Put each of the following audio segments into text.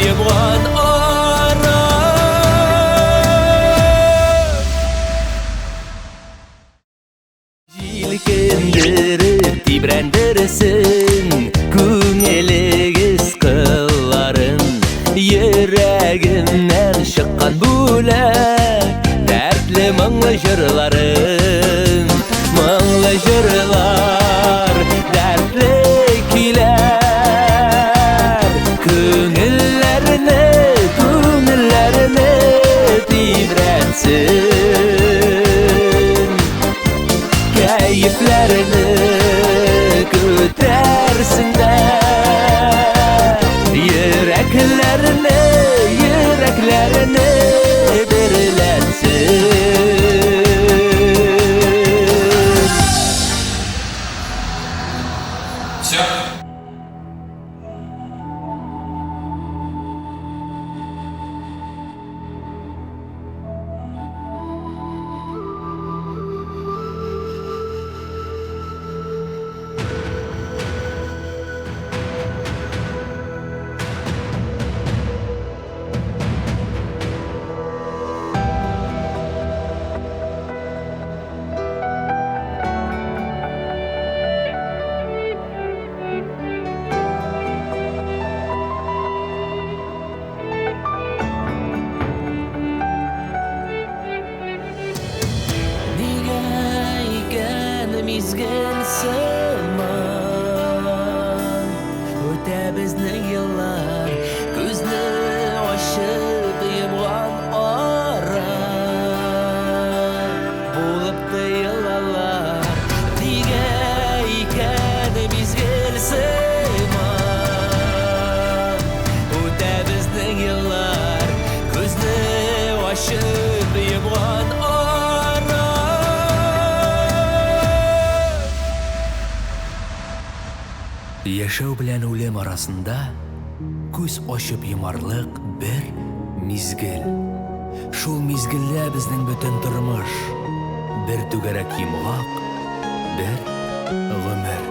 йомган ара. Җилкендереп тибрәндерсен күңелегез кылларын, йөрәгемнән чыккан бүләк, дәртле моңлы җырларым, моңлы җырлар, дәртле көйләр, күңелләрне, күңелләрне тибрәтсен. Кәефләрне күтәрсеннәр, йөрәкләрне, йөрәкләрне дерләтсен. Все. Нигә икән мизгел сыман үтә безнең еллар, күзне ачып йомган ара булып тоелалар. Нигә икән мизгел сыман үтә безнең еллар, күзне ачып йомган ара. Яшәү белән үлем арасында күз ачып йомарлык бер мизгел. Шул мизгелдә безнең бөтен тормыш, бер түгәрәк йомгак, бер гомер.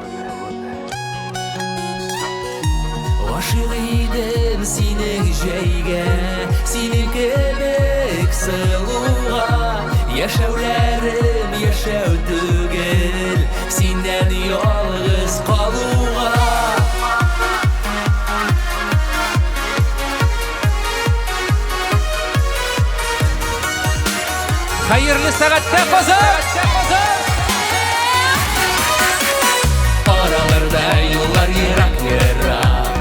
Гашыйк идем синең җәйгә, синең кебек сылуга. Яшәүләрем яшәү түгел, синнән ялгыз калуга. Хәерле сәгатьтә, Казан! Араларда юллар ерак-ерак,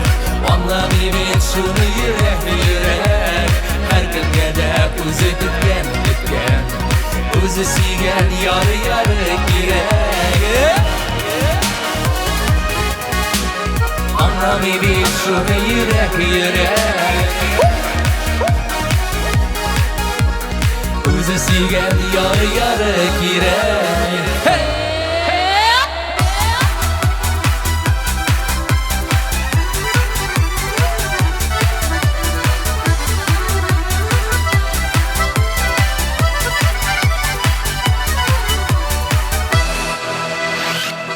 аңламый бит шуны йөрәк, йөрәк. Һәркемгә дә үзе көткән, көткән, үзе сөйгән яры, яры кирәк. Аңламый бит шуны йөрәк, йөрәк. Үзе сөйгән яры, яры кирәк. Hey!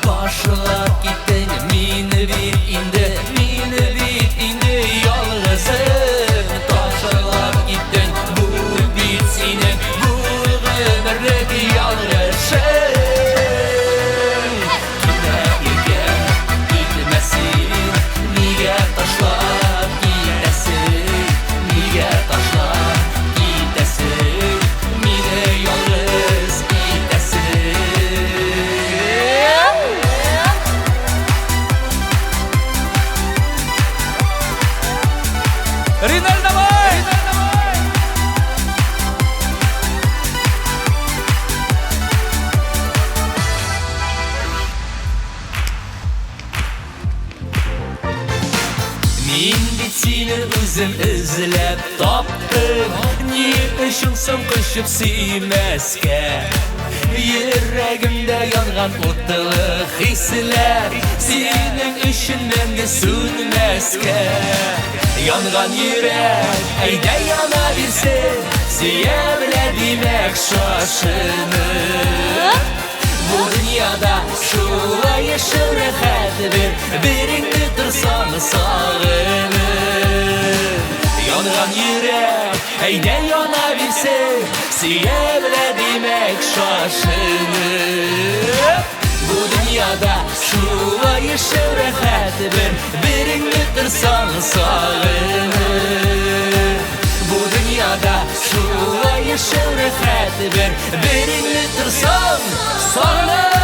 Ташлап киттең мине бит инде, мине бит инде ялгызым. Ташлап киттең, бу бит синең, бу гомерлек ялгышың. Китә икән, китмә син, нигә ташлап китәсең? Нигә ташлап китәсең? Мине ялгыз итәсең. Риналь, давай! Мин бит сине үзем эзләп таптым, ни өчен соң кочып сөймәскә? Йөрәгемдә янган утлы хисләр синең өчен мәңге сүнмәскә. Янган йөрәк, әйдә яна бирсен, сөя белә димәк шашынып. Бу дөньяда шулай яшәү рәхәт бер, береңне торсам сагынып. Янган йөрәк, әйдә яна бирсен, сөя белә димәк шашынып. Бу дөньяда шулай яшәү рәхәт, бер береңне торсаң сагынып. Бу дөньяда шулай яшәү рәхәт, бер береңне торсаң сагынып.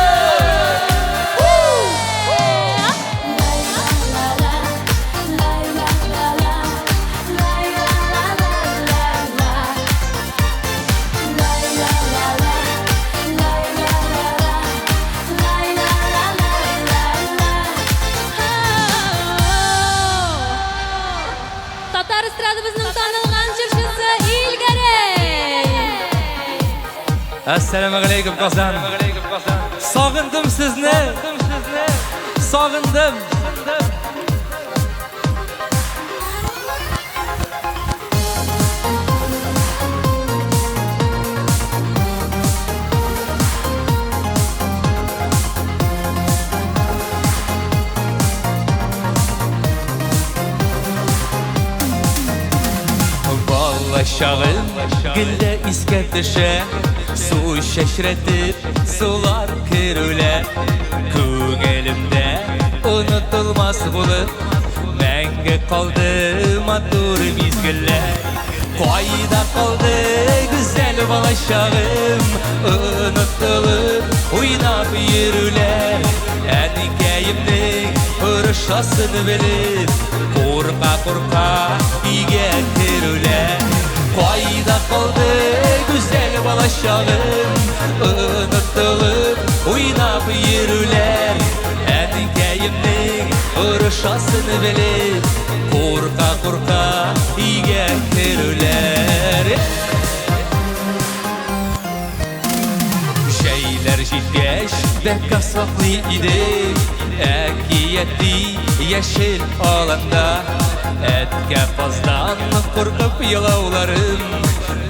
Татар эстрадабызның танылган җырчысы Илгәрәй. Әссәламу алейкум, Казан. Сагындым сезне. Сагындым. Бала чагым гел дә искә төшә, су чәчрәтеп сулар керүләр күңелемдә онытылмас булып мәңге калды матур мизгелләр. Кайда калды гүзәл бала чагым, онытылып уйнап йөрүләр, әнкәемнең орышасын белеп, курка-курка өйгә керүләр. Кайда калды гүзәл бала чагым, онытылып уйнап йөрүләр, әнкәемнең орышасын белеп, курка-курка өйгә керүләр. Җәйләр җиткәч, бәбкә саклый идек, әкияти яшел аланда. Әткә каздан куркып елауларым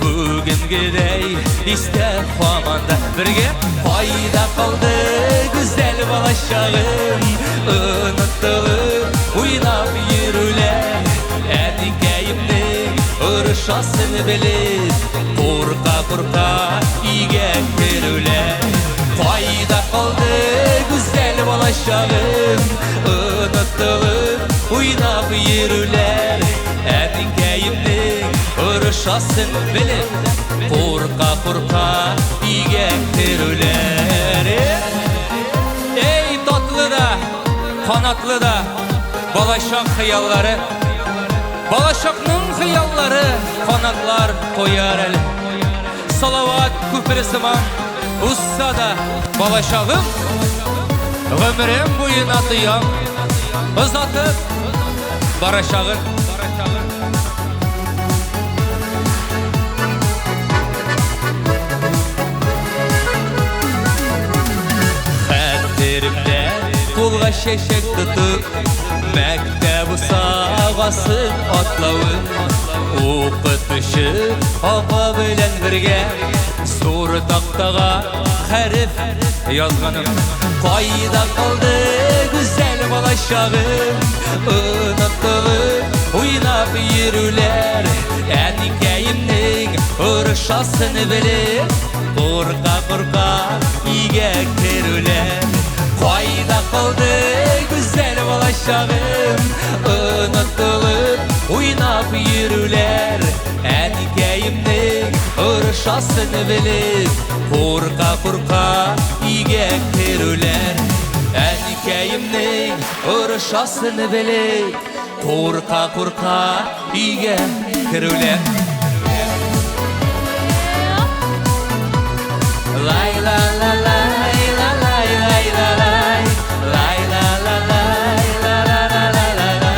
бүгенгедәй истә һаман да. Бергә кайда калды гүзәл бала чагым, онытылып уйнап йөрүләр, әнкәемнең орышасын белеп, курка-курка өйгә керүләр. Кайда калды гүзәл бала чагым, онытылып уйнап йөрүләр, әнкәемнең орышасын белеп, курка-курка өйгә керүләр. Эй, татлы да, канатлы да балачак хыяллары. Балачакның хыяллары канатлар куяр әле. Салават күпере сыман узса да балачагым, гомерем буена тоям, озатып барачагын. Хәтеремдә кулга чәчәк тотып, мәктәп бусагасын атлавым, укытучы апа белән бергә зур тактага хәреф язганым. Кайда калды гүзәл бала чагым, онытылып уйнап йөрүләр, әнкәемнең орышасын белеп, курка-курка өйгә керүләр. Кайда калды гүзәл бала чагым, онытылып уйнап йөрүләр, әнкәемнең орышасын белеп, курка-курка өйгә керүләр. Әнкәемнең орышасын белеп, курка-курка өйгә керүләр. Лай ла ла лай ла лай лай ла лай лай ла ла лай ла ла ла ла ла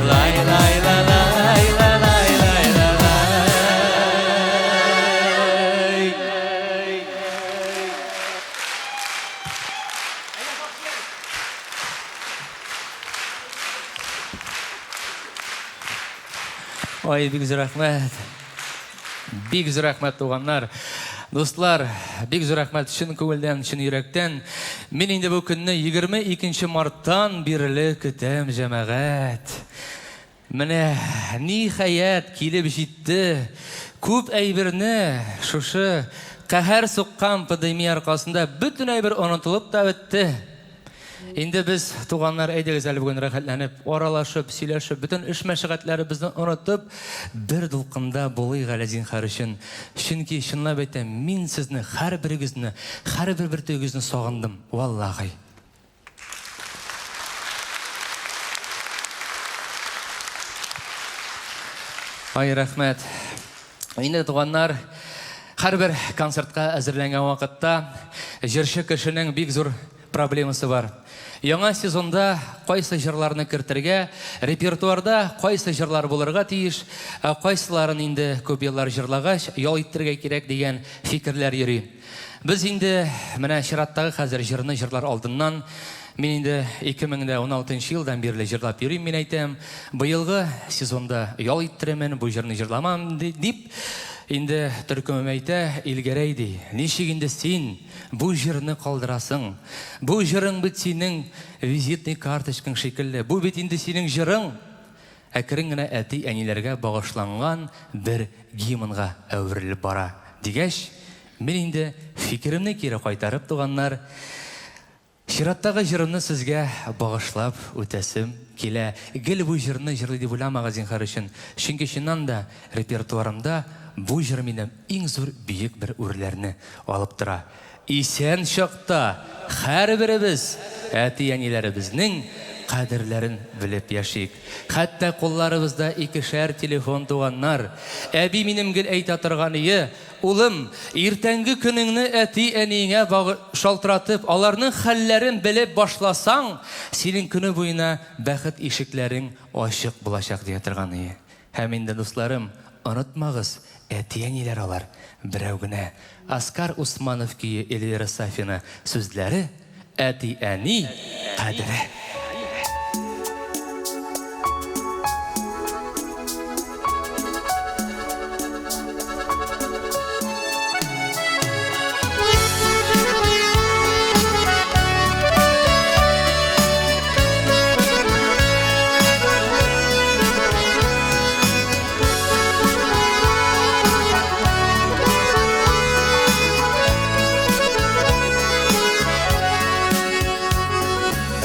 лай лай лай ла лай ла лай лай ла лай. Ой, бик зур рәхмәт. Бик зур рәхмәт, туганнар. Дуслар, бик зур рәхмәт чын күңелдән, чын йөрәктән. Мин инде бу көнне 22 марттан бирле көтәм, җәмәгать. Менә, ниһаять, килеп җитте. Күп әйберне шушы каһәр суккан пандемия аркасында бөтен әйбер онытылып та бетте. Инде без, туганнар, әйдәгез әле бүген рәхәтләнеп, аралашып, сөйләшеп, бөтен эш мәшәкатьләребезне онытып, бер дулкында булыйк әле зинһар өчен. Чөнки, чынлап әйтәм, мин сезне һәрберегезне, һәрбер бөртегегезне сагындым, валлаһи. Ай, рәхмәт. Инде, туганнар, һәрбер концертка әзерләнгән вакытта җырчы кешенең бик зур проблемасы бар. Яңа сезонда кайсы җырларны кертергә, репертуарда кайсы җырлар булырга тиеш, ә кайсыларын инде күп еллар җырлагач, ял иттерергә кирәк дигән фикерләр йөри. Без инде менә чираттагы хәзер җырны җырлар алдыннан, мин инде 2016 елдан бирле җырлап йөрим, мин әйтәм, быелгы сезонда ял иттеремен, бу җырны җырламам, дип, инде төркемем әйтә, Илгәрәй, ди, ничек инде син бу җырны калдырасың? Бу җырың бит синең визитный карточкаң шикелле, бу бит инде синең җырың! Әкрен генә әти-әниләргә багышланган бер гимнга әверелеп бара, дигәч, мин инде фикеремне кире кайтарып, туганнар, чираттагы җырымны сезгә багышлап үтәсем килә. Гел бу җырны җырлый дип уйламагыз, зинһар өчен, чөнки чыннан да репертуарымда бу җыр минем иң зур бөек бер үрләрне алып тора. Исән чакта һәрберебез әти-әниләребезнең кадерләрен белеп яшик. Хәтта кулларыбызда икешәр телефон туганнар. Әби минем гел әйтә торганые, Улым, иртәнге көнеңне әти-әниеңә шалтыратып, аларның хәлләрен белеп башласаң, синең көне буена бәхет ишекләрең ачык булачак, дия торганые. Һәм инде, дусларым, онытмагыз, әти-әниләр алар берәү генә. Аскар Усманов көе Эльвира Сафина сүзләре, Әти-әни кадере.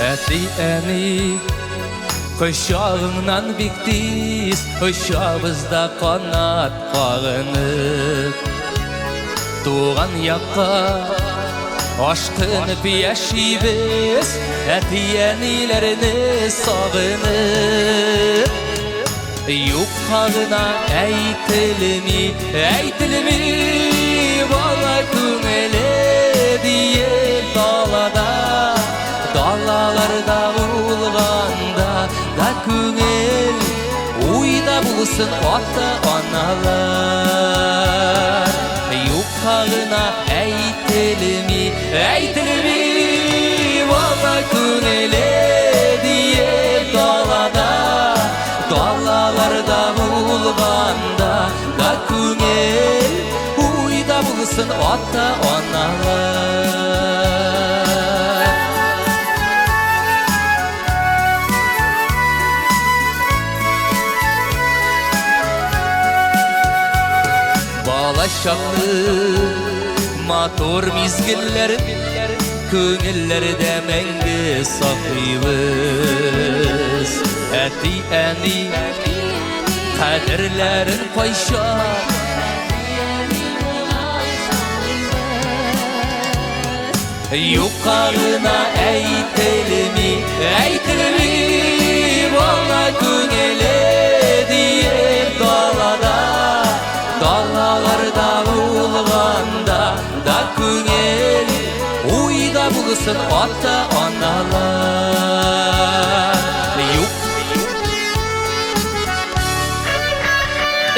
Әти-әни кочагыңнан бик тиз очабыз да канат кагынып. Туган якка ашкынып яшибез, әти-әниләрне сагынып. Юкка гына әйтелми, әйтелми, бала күңеле диеп далада, далаларда булганда да күңел уйда булсын ата-аналар. Юкка гына әйтелми, әйтелми, бала күңеле диеп далада, далаларда булганда да күңел уйда булсын ата-аналар. Бала чакны матур мизгелләрен күңелләрдә мәңге саклыйбыз. Әти-әни кадерләрен кайчан Юкка гына әйтелми, әйтелми, бала күңеле диеп далада, далаларда булганда да күңел уйда булсын ата-аналар. Юк.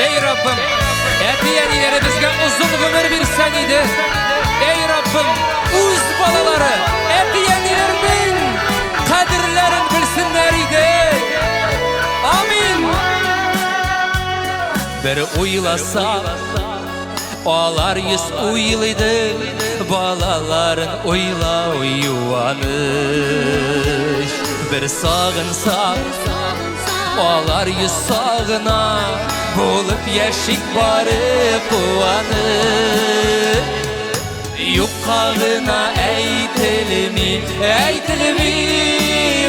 Эй, Раббым, әти-әниләребезгә озын гомер бирсәң иде. Эй, Раббым, үз балалары әти-әниләренең кадерләрен белсеннәр иде. Амин. Бер уйласа, алар йөз уйлыйды, балаларын уйлау юаныч. Бер сагынса, Алар йөз сагына булып яшик бары куанып. Юкка гына әйтелми, әйтелми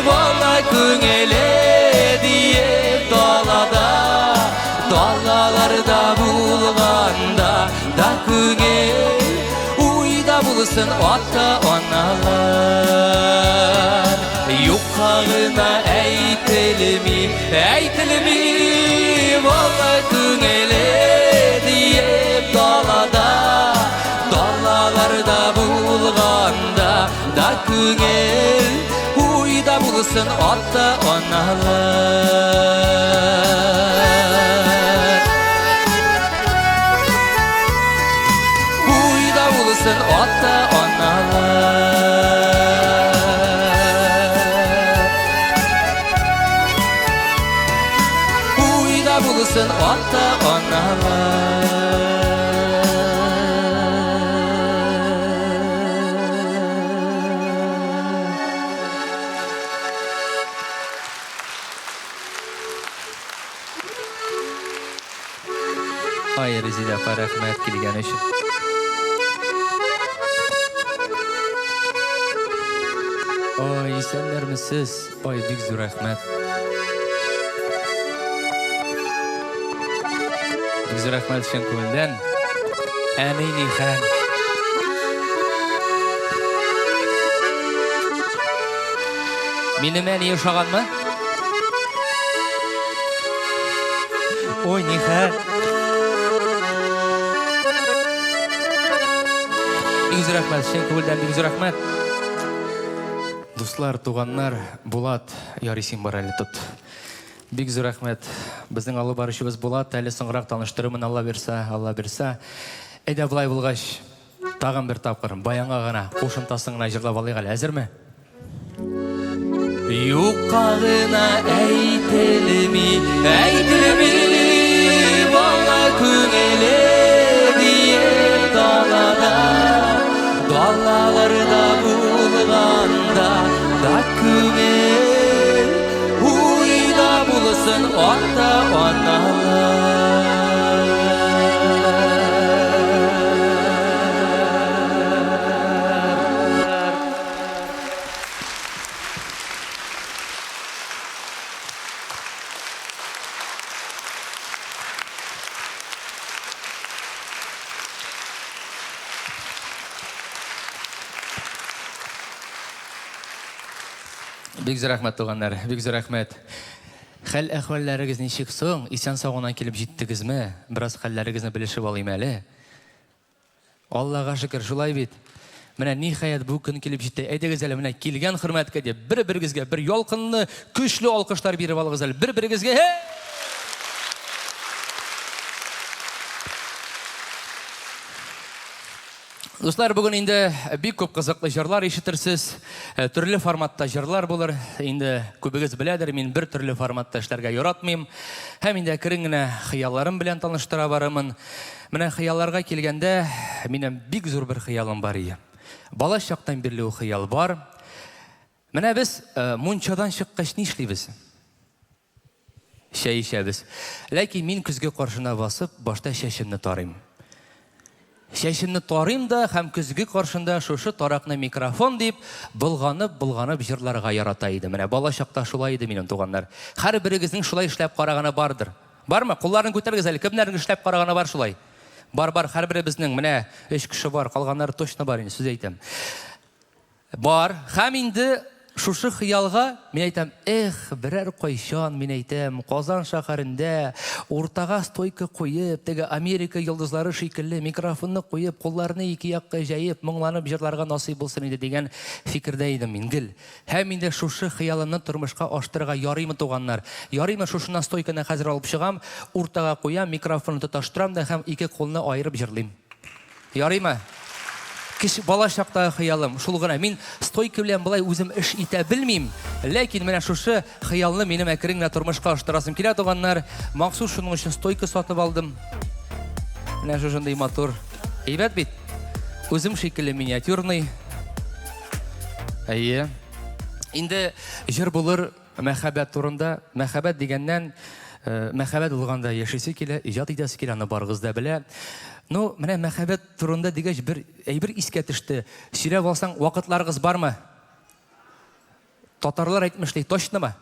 бала күңеле диеп далада, далаларда булганда да күңел уйда булсын ата-аналар. Юкка гына әйтелми, әйтелми бала күңеле диеп далада, далаларда булганда да күңел уйда булсын ата-аналар. Уйда булсын ата-аналар. Уйда булсын ата-аналар. Ай, Резидә апа, рәхмәт килгән өчен. Ай, исәннәрмесез? Ай, бик зур рәхмәт. Бик зур рәхмәт чын күңелдән. Әни ни хәл? Минем әни ошаганмы? Ой, ни хәл? Бик зур рәхмәт, чын күңелдән бик зур рәхмәт. Дуслар, туганнар, Булат, ярый син бар әле тот. Бик зур рәхмәт. Безнең алып баручыбыз Булат, әле соңрак таныштырырмын, Алла бирса, Алла бирса. Әйдә болай булгач, тагын бер тапкыр баянга гына, кушымтасын гына җырлап алыйк әле. Әзерме? Юкка гына әйтелми, әйтелми бала күңеле диеп далада, далаларда булганда да күңел уйда булсын ата-аналар. Бик зур рәхмәт, туганнар, бик зур рәхмәт. Хәл әхвәлләрегез ничек соң? Исән сау гына килеп җиттегезме? Бераз хәлләрегезне белешеп алыйм әле. Аллага шөкер, шулай бит. Менә ниһаять бу көн килеп җитте. Әйдәгез әле, менә килгән хөрмәткә дип, бер-берегезгә бер ялкынлы, көчле алкышлар биреп алыгыз әле. Бер-берегезгә, һе! Дуслар, бүген инде бик күп кызыклы җырлар ишетерсез. Э, төрле форматта җырлар булыр. Инде күбегез беләдер, мин бер төрле форматта эшләргә яратмыйм. Һәм инде әкрен генә хыялларым белән таныштыра барырмын. Менә хыялларга килгәндә, минем бик зур бер хыялым бар иде. Бала чактан бирле ул хыял бар. Менә без э, мунчадан чыккач нишлибез? Чәй эчәбез. Ләкин мин көзге каршына басып, башта чәчемне тарыйм. Чәчемне тарыйм да һәм көзге каршында шушы таракны микрофон дип, болганып-болганып җырларга ярата идем. Менә бала чакта шулай иде минем туганнар. Һәрберегезнең шулай эшләп караганы бардыр. Бармы? Кулларын күтәрегез әле. Кемнәрнең эшләп караганы бар шулай? Бар, бар, һәрберебезнең менә өч кеше бар, калганнары точно бар инде, сүз әйтәм. Бар. Һәм инде шушы хыялга мин әйтәм, эх, берәр кайчан мин әйтәм, Казан шәһәрендә уртага стойка куеп, теге Америка йолдызлары шикелле микрофонны куеп, кулларны ике якка җәеп, моңланып җырларга насыйп булсын иде дигән фикердә идем мин гел. Һәм инде шушы хыялымны тормышка аштырырга ярыймы, туганнар? Ярыймы, шушыннан стойканы хәзер алып чыгам, уртага куям, микрофонны тоташтырам да һәм ике кулны аерып җырлыйм. Ярыймы? Кече бала чактагы хыялым шул гына. Мин стойка белән болай үзем эш итә белмим, ләкин менә шушы хыялны минем әкрен генә тормышка аштырасым килә, туганнар. Махсус шуның өчен стойка сатып алдым. Менә шушындый матур. Әйбәт бит? Үзем шикелле миниатюрный. Әйе. Инде җыр булыр. Мәхәббәт турында. Мәхәббәт дигәннән, мәхәббәт булганда яшисе килә, иҗат итәсе килә, аны барыгыз да белә. Ну, менә мәхәббәт турында дигәч, бер әйбер искә төште. Сөйләп алсаң, вакытларыгыз бармы? Татарлар әйтмешли, точномы?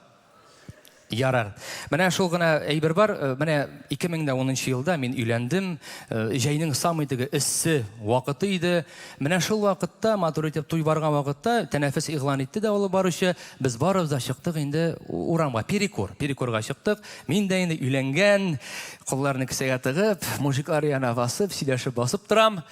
Ярар. Менә шул гына әйбер бар. Менә 2010 елда мин өйләндем. Җәйнең самый теге эссе вакыты иде. Менә шул вакытта, матур итеп туй барган вакытта, тәнәфес игълан итте дә алып баручы. Без барыбыз да чыктык инде урамга, перекур, перекурга чыктык. Мин дә инде өйләнгән, кулларны кесәгә тыгып, мужиклар янына басып, сөйләшеп басып торам.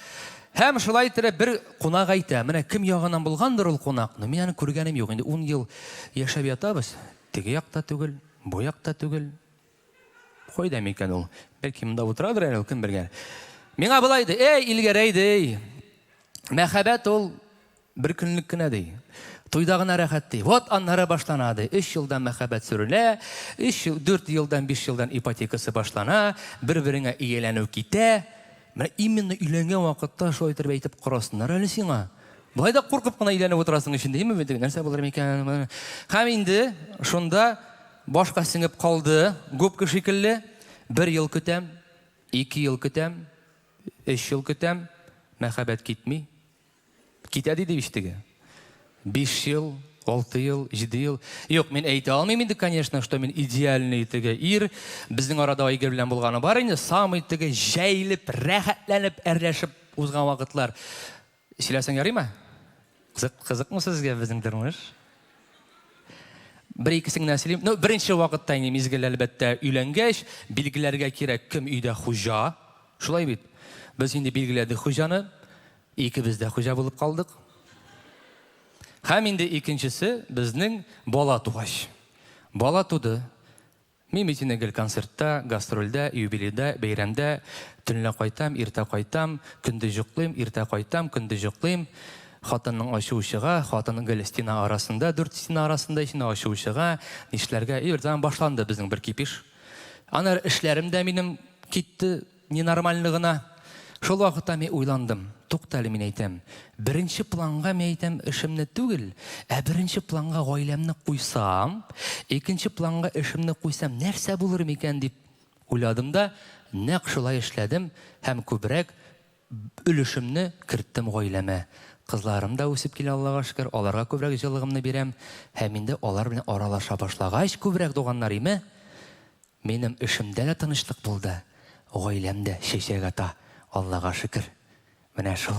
Һәм шулай иттереп бер кунак әйтә, менә кем ягыннан булгандыр ул кунак, но мин аны күргәнем юк, инде 10 ел яшәп ятабыз. Теге як та түгел, бу як та түгел. Кайда микән ул? Бәлки монда утырадыр әле ул, кем белгән. Миңа болай ди, эй, Илгәрәй ди. Мәхәббәт ул бер көнлек кенә ди. Туйда гына рәхәт ди. Вот аннары башлана ди. Өч елдан мәхәббәт сүрелә, өч ел, дүрт елдан, биш елдан ипотекасы башлана, бер-береңә ияләнү китә. Менә именно өйләнгән вакытта шулай итеп әйтеп карасыннар әле сиңа. Болай да куркып кына өйләнеп утырасың өчен димме бит, нәрсә булыр микән? Һәм инде шунда башка сеңеп калды, губка шикелле. Бер ел көтәм, ике ел көтәм, өч ел көтәм, мәхәббәт китми. Китә диде ич теге. Биш ел, алты ел, җиде ел. Юк, мин әйтә алмыйм инде, конечно, что мин идеальный теге ир. Безнең арада Айгөл белән булганы бар инде, самый теге җәелеп, рәхәтләнеп, әрләшеп узган вакытлар. Сөйләсәң ярыймы? Кызык, кызыкмы сезгә безнең тормыш? Бер икесен генә сөйлим. Ну, беренче вакытта инде мизгел, әлбәттә, өйләнгәч, билгеләргә кирәк, кем өйдә хуҗа. Шулай бит. Без инде билгеләдек хуҗаны. Икебез дә хуҗа булып калдык. Һәм инде икенчесе безнең бала тугач. Бала туды. Мин бит инде гел концертта, гастрольдә, юбилейда, бәйрәмдә. Төнлә кайтам, иртә кайтам, көндез йоклыйм, иртә кайтам, көндез йоклыйм. Хатынның ачуы чыга, хатын гел стена арасында, дүрт стена арасында ич инде ачуы чыга. Нишләргә? И, берзаман башланды безнең бер кипиш. Аннары эшләрем дә минем китте. Ненормальный гына. Шул вакытта мин уйландым. Тукта әле, мин әйтәм. Беренче планга, мин әйтәм, эшемне түгел, ә беренче планга гаиләмне куйсам, икенче планга эшемне куйсам, нәрсә булыр микән дип уйладым да, нәкъ шулай эшләдем һәм күбрәк өлешемне керттем гаиләмә. Кызларым да үсеп килә, Аллага шөкер, аларга күбрәк җылылыгымны бирәм һәм инде алар белән аралаша башлагач, күбрәк туганнар име, Минем эшемдә дә тынычлык булды, гаиләм дә чәчәк ата, Аллага шөкер. Менә шул.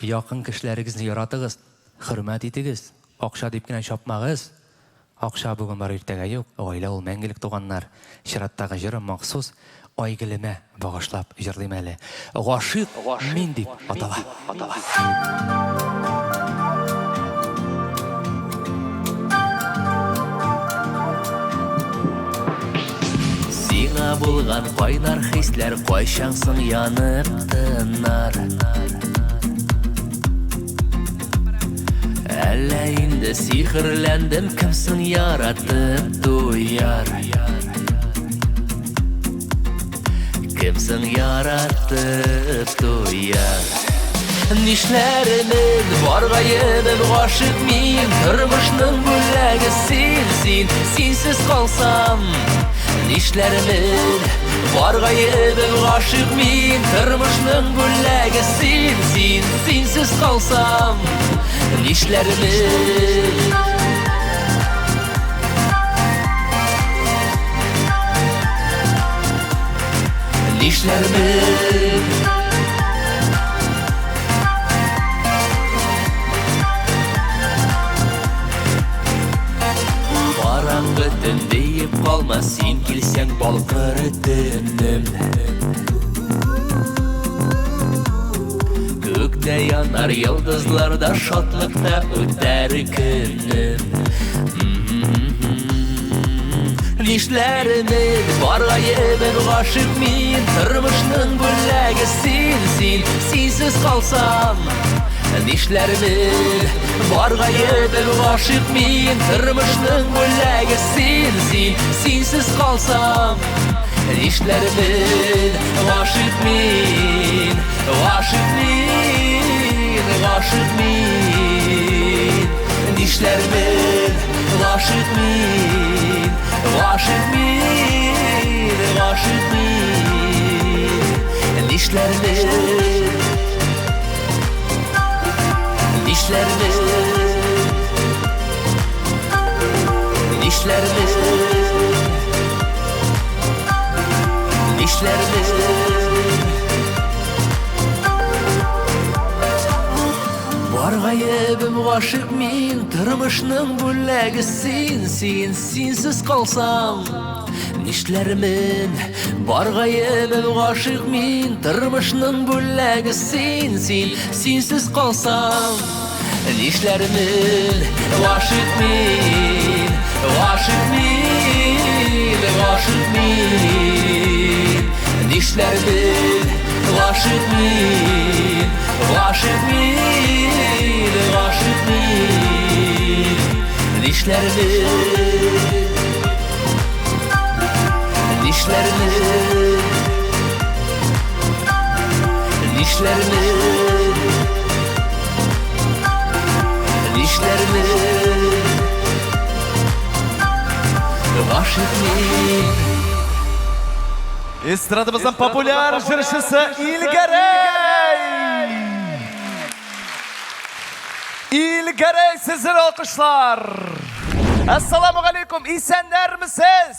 Якын кешеләрегезне яратыгыз, хөрмәт итегез, акча дип кенә чапмагыз. Акча бүген бар, иртәгә юк, гаилә ул мәңгелек, туганнар. Чираттагы җырым махсус Айгөлемә багышлап җырлыйм әле. Гашыйк мин дип атала. Сиңа булган кайнар хисләр кайчан соң янып тынар? Әллә инде сихерләндем, кем соң яратып туяр? Кем соң яратып туяр? Нишләрмен, бар гаебем, гашыйк мин, тормышның бүләге син, син, синсез калсам. Нишләрмен, бар гаебем, гашыйк мин, тормышның бүләге син, син, синсез калсам. Нишләрмен? Нишләрмен? Караңгы төн диеп калма, син килсәң балкыр төнем. Күктә янар йолдызлар да шатлыкта үтәр көнем. Нишләрмен, бар гаебем, гашыйк мин, тормышның бүләге син, син, синсез калсам. Нишләрмен, бар гаебем, гашыйк мин, тормышның бүләге син, син, синсез калсам. Нишләрмен, гашыйк мин, гашыйк мин. Гашыйк мин, нишләрмен? Гашыйк мин, гашыйк мин, гашыйк мин, нишләрмен? Нишләрмен? Нишләрмен? Нишләрмен? Бар гаебем гашыйк мин, тормышның бүләге син, син, синсез калсам, нишләрмен? Бар гаебем гашыйк мин, тормышның бүләге син, син, синсез калсам, нишләрмен? Гашыйк мин, гашыйк мин, гашыйк мин, нишләрмен? Гашыйк мин, гашыйк мин, гашыйк мин, нишләрмен? Нишләрмен? Нишләрмен? Нишләрмен? Гашыйк мин. Эстрадабызның популяр җырчысы Илгәрәй! Илгәрәй, сезнең алкышлар! Ассаламу алейкум, исәннәрмесез?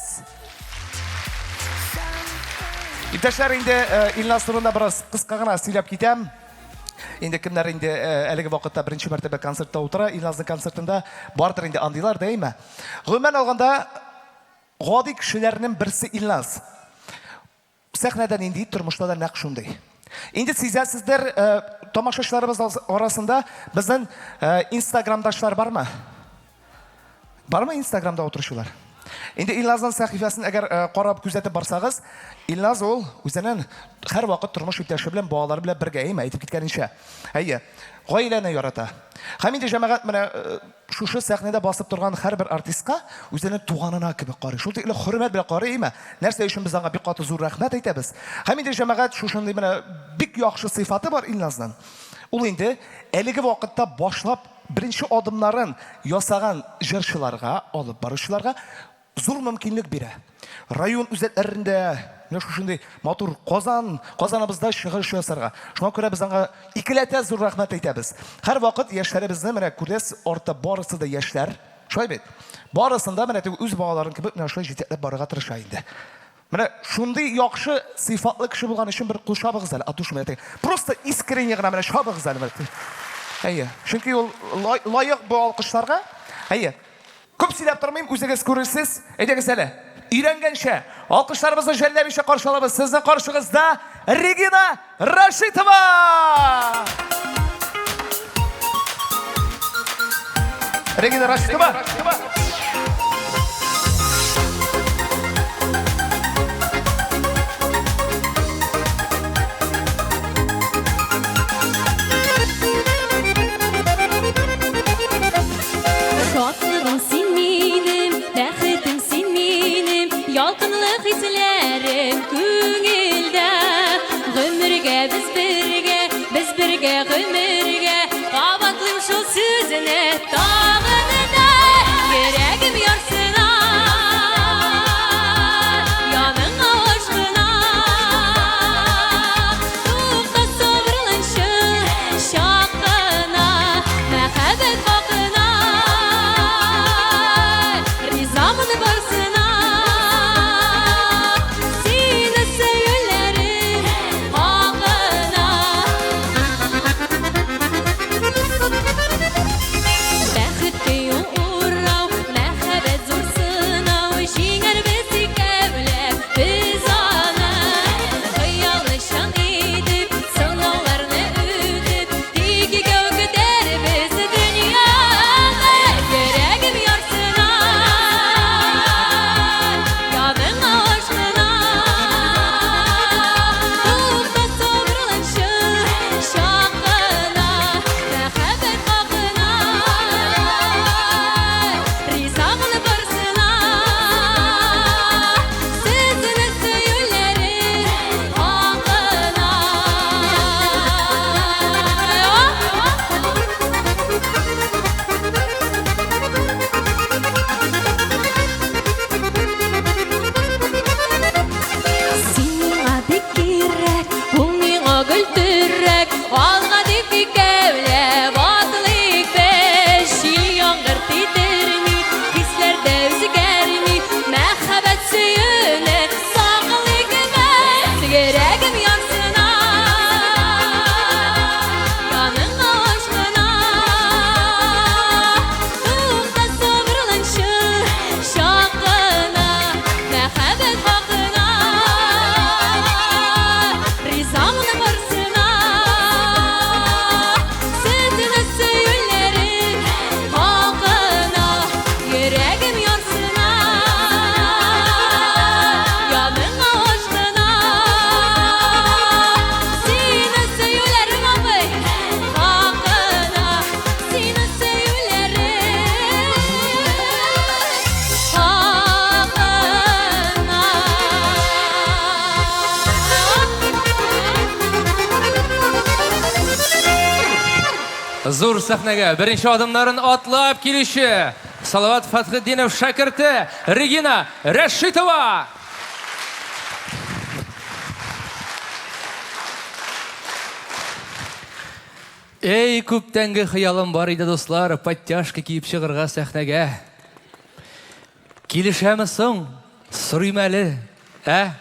Иптәшләр, инде Илназ турында бераз кыска гына сөйләп китәм. Инде кемнәр инде әлеге вакытта беренче мәртәбә концертта утыра, Илназның концертында бардыр инде андыйлар, дәйме? Гомумән алганда, гади кешеләрнең берсе Илназ. Сәхнәдә нинди, тормышта да нәкъ шундый. Инде сизәсездер, тамашачыларыбыз арасында безнең инстаграмдашлар бармы? Бармы инстаграмда утыручылар? Инде Илназның сәхифәсен әгәр карап күзәтеп барсагыз, Илназ ул үзенең һәрвакыт тормыш иптәше белән, балалары белән бергә, әйме, әйтеп киткәненчә. Әйе, гаиләне ярата. Һәм инде җәмәгать менә шушы сәхнәдә басып торган һәрбер артистка үзенең туганына кебек карый. Шул тикле хөрмәт белән карый, әйме? Нәрсә өчен без аңа бик каты зур рәхмәт әйтәбез. Һәм инде җәмәгать шушындый менә бик яхшы сыйфаты бар Илназның. Ул инде әлеге вакытта башлап беренче адымнарын ясаган җырчыларга, алып баручыларга зур мөмкинлек бирә. Район үзәкләрендә менә шушындый матур Казан, Казаныбызда чыгыш ясарга. Шуңа күрә без аңа икеләтә зур рәхмәт әйтәбез. Һәрвакыт яшьләребезне менә күрәсез, артта барысы да яшьләр. Шулай бит? Барысын да менә теге үз балаларын кебек менә шулай җитәкләп барырга тырыша инде. Менә шундый яхшы сыйфатлы кеше булган өчен бер кул чабыгыз әле, от души менә теге. Просто искренне гына менә чабыгыз әле менә. Әйе. Чөнки ул лаек бу алкышларга. Әйе. Күп сөйләп тормыйм, үзегез күрерсез. Әйдәгез әле, өйрәнгәнчә, алкышларыбызны жәлләмичә каршы алабыз. Сезнең каршыгызда Регина Рашитова! Регина Рашитова! Шатлыгым син минем, бәхетем син минем, Ялкынлы хисләрем күңелдә. Гомергә без бергә, без бергә гомергә, Кабатлыйм шул сүзне тагын да. Йөрәгем ярсына, яныңа ашкына. Тукта, сабырланчы, чак кына, Мәхәббәт хакына. зур сәхнәгә беренче адымнарын атлап килүче Салават Фәтхетдинов шәкерте Регина Рәшитова! Эй, күптәнге хыялым бар иде, дуслар, подтяжка киеп чыгырга сәхнәгә. Килешәме соң? Сорыйм әле. Ә?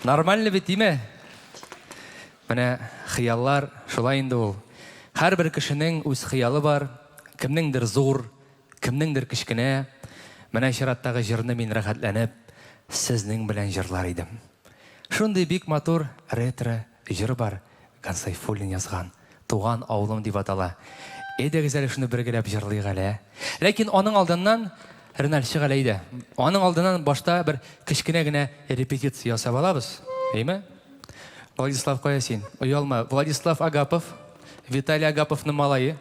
Нормально бит, димә? Менә хыяллар шулай инде ул. Һәрбер кешенең үз хыялы бар. Кемнеңдер зур, кемнеңдер кечкенә. Менә чираттагы җырны мин рәхәтләнеп сезнең белән җырлар идем. Шундый бик матур ретро җыр бар, Гансайфуллин язган. Туган авылым дип атала. Әйдәгез әле шуны бергәләп җырлыйк әле, ә? Ләкин аның алдыннан, Реналь, чык әле әйдә. Аның алдыннан башта бер кечкенә генә репетиция ясап алабыз, әйме? Владислав, кая син? Оялма. Владислав Агапов, Виталий Агаповның малае.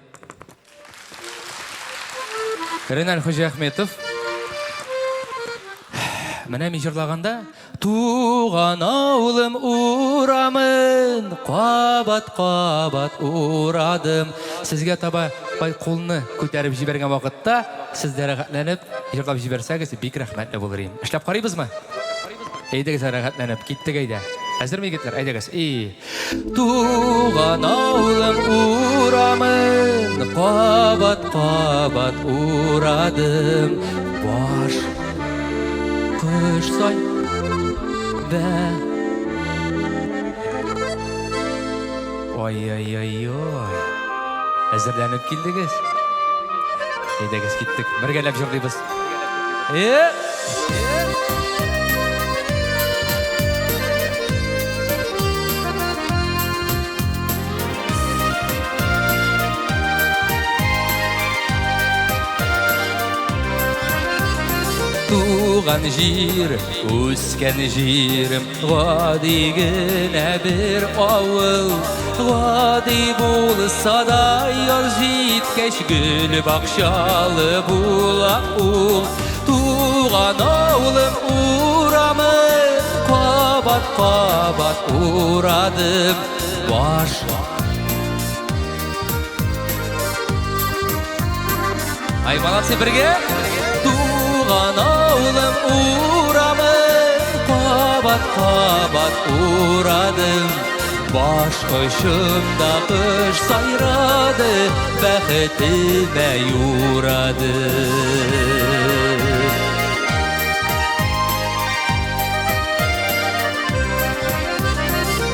Реналь Хуҗиәхметов. Менә мин җырлаганда Туган авылым урамын кабат-кабат урадым. Сезгә таба бай кулны күтәреп җибәргән вакытта сез дә рәхәтләнеп җырлап җибәрсәгез, бик рәхмәтле булыр идем. Эшләп карыйбызмы? Әйдәгез, рәхәтләнеп, киттек әйдә. Әзерме, егетләр? Әйдәгез. И. Туган авылым урамын кабат-кабат урадым. Баш кош сай бә. Ой-ой-ой-ой. Әзерләнеп килдегез? Әйдәгез, киттек. Бергәләп җырлыйбыз. Э! Туган җир, үскән җирем, гади генә бер авыл. Гади булса да яз җиткәч, гөл бакчалы була ул. Туган авылым урамы, кабат-кабат урадым. Баш Ай, молодцы, бергә. Туган авылым урамы, кабат-кабат урадым. Баш очымда кош сайрады, бәхетемә юрады.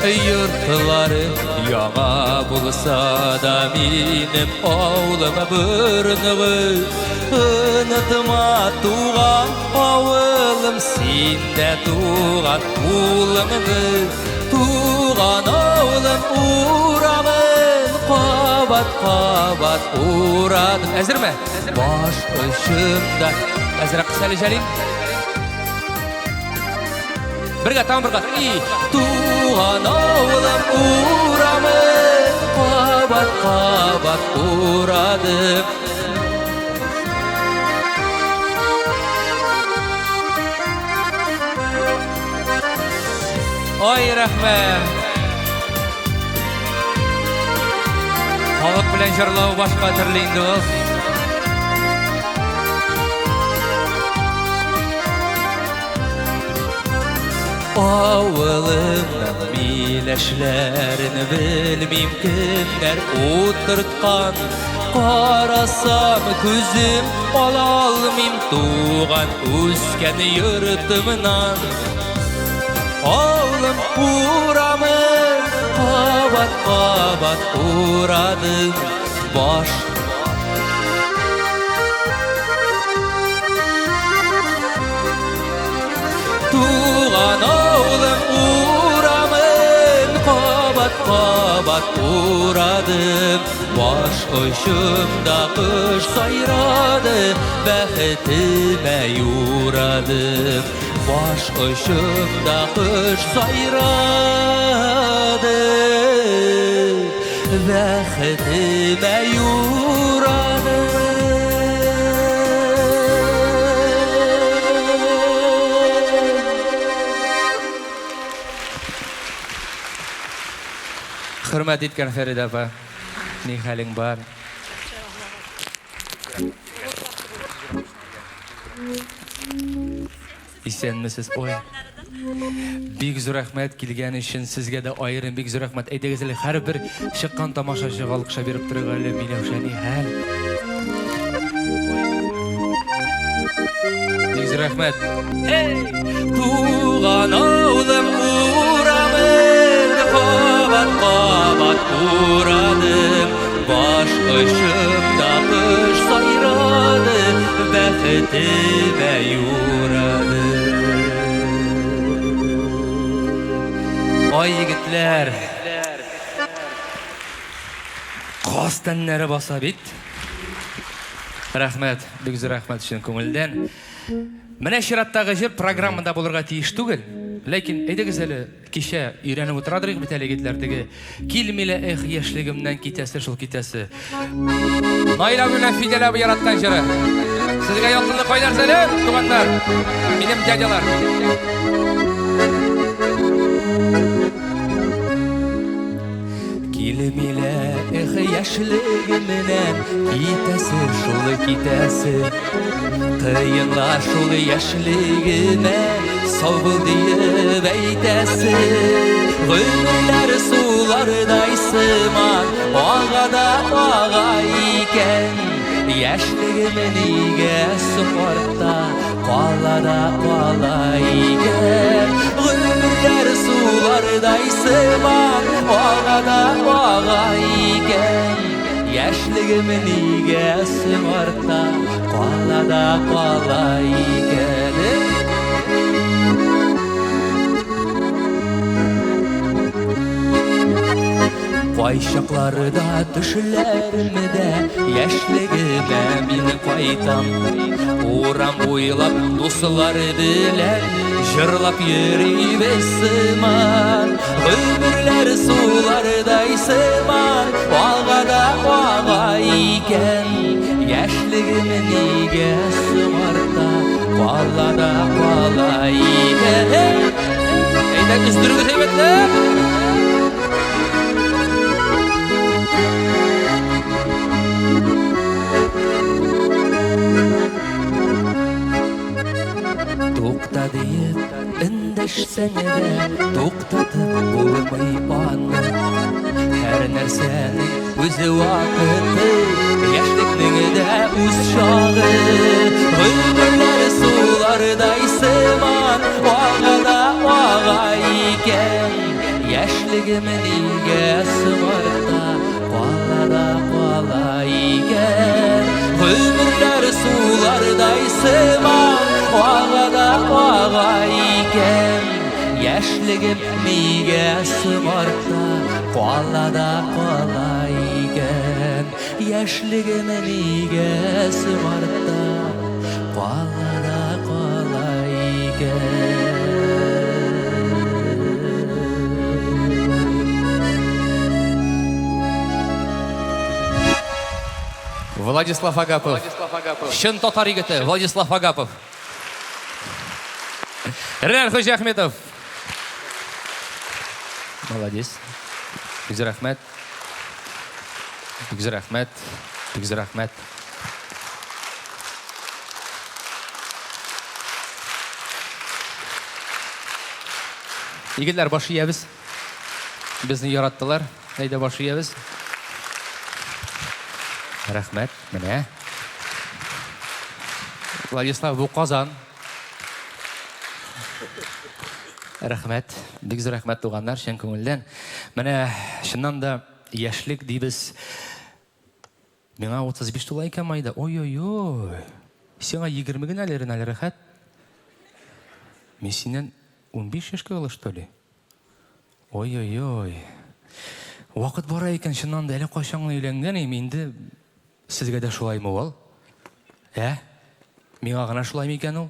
Йортлары яңа булса да минем авылым борынгы. Онытма туган авылым, син дә туган улыңны. Туган авылым урамын кабат-кабат урадым. Әзерме? Баш очымда. Әзерәк кыс әле, Җәлил. Бергә, тагын бер кат. И, туган авылым урамын кабат-кабат урадым. Ай, рәхмәт! Халык белән җырлау башка төрле инде ул. Авылымның миләшләрен белмим кемнәр утырткан. Карасам күзем ала алмыйм туган үскән йортымнан. Авылым урамын кабат-кабат урадым. Баш Туган авылым урамын кабат-кабат урадым. Баш очымда кош сайрады, бәхетемә юрадым. Баш очымда кош сайрады, бәхетемә юрадым. Хөрмәт иткән Фәридә апа. Ни хәлең бар? Исәнмесез, ой. Бик зур рәхмәт килгән өчен, сезгә дә аерым бик зур рәхмәт. Әйдәгез әле һәрбер чыккан тамашачыга алкыша биреп торыйк әле, Миләүшә, ни хәл? Бик зур рәхмәт. Эй! Туган авылым урамын кабат-кабат урадым. Баш очымда кош сайрады, бәхетемә юрады. Ай, егетләр! Каз тәннәре баса бит. Рәхмәт, бик зур рәхмәт чын күңелдән. Менә чираттагы җыр программада булырга тиеш түгел. Ләкин әйдәгез әле, кичә өйрәнеп утырадыр идек бит әле егетләр теге. Килми лә, эх, яшьлегемнән китәсе шул китәсе. Наил абый белән Фидәл абый яраткан җыры. Сезгә ялкынлы кайнар сәлам, туганнар. Минем дядялар. Килмилә, эх, яшьлегемнән китәсе шул китәсе. Кыенла шул яшьлегемә сау бул диеп әйтәсе. Гомерләр сулардай сыман ага да ага икән. Яшьлегем нигә соң артта кала да кала икән. Гомерләр сулардай сыман ага да ага икән. Яшьлегем нигә соң артта кала да кала икән. Кайчакларда төшләремдә яшьлегемә мин кайтам. Урам буйлап дуслар белән җырлап йөрибез сыман. Гомерләр сулардай сыман ага да ага икән. Яшьлегем нигә соң артта кала да кала икән. Әйдә, өздерегез әйбәтләп! Тукта диеп эндәшсәң дә, туктатып булмый аны. Һәр нәрсәнең үз вакыты, яшьлекнең дә үз чагы. Гомерләр сулардай сыман, ага да ага икән. Яшьлегем нигә соң артта кала да кала икән? Гомерләр сулардай сыман ага да ага икән. Яшьлегем нигә соң артта кала да кала икән? Яшьлегем нигә соң артта кала да кала икән? Владислав Агапов. Чын татар егете Владислав Агапов. Ренат Хуҗахметов. Молодец. Бик зур рәхмәт. Бик зур рәхмәт. Бик зур рәхмәт. Егетләр, баш иябез. Безне яраттылар. Әйдә, баш иябез. Рәхмәт. Менә. Владислав, бу Казан. Рәхмәт. Бик зур рәхмәт, туганнар, чын күңелдән. Менә чыннан да яшьлек дибез. Миңа 35 тула икән майда. Ой-ой-ой. Сиңа 20 генә әле, Реналь, рәхәт. Мин синнән 15 яшькә олы, что ли? Ой-ой-ой. Вакыт бара икән, чыннан да, әле кайчан гына өйләнгән идем, инде сезгә дә шулаймы ул? Ә? Миңа гына шулай микән ул?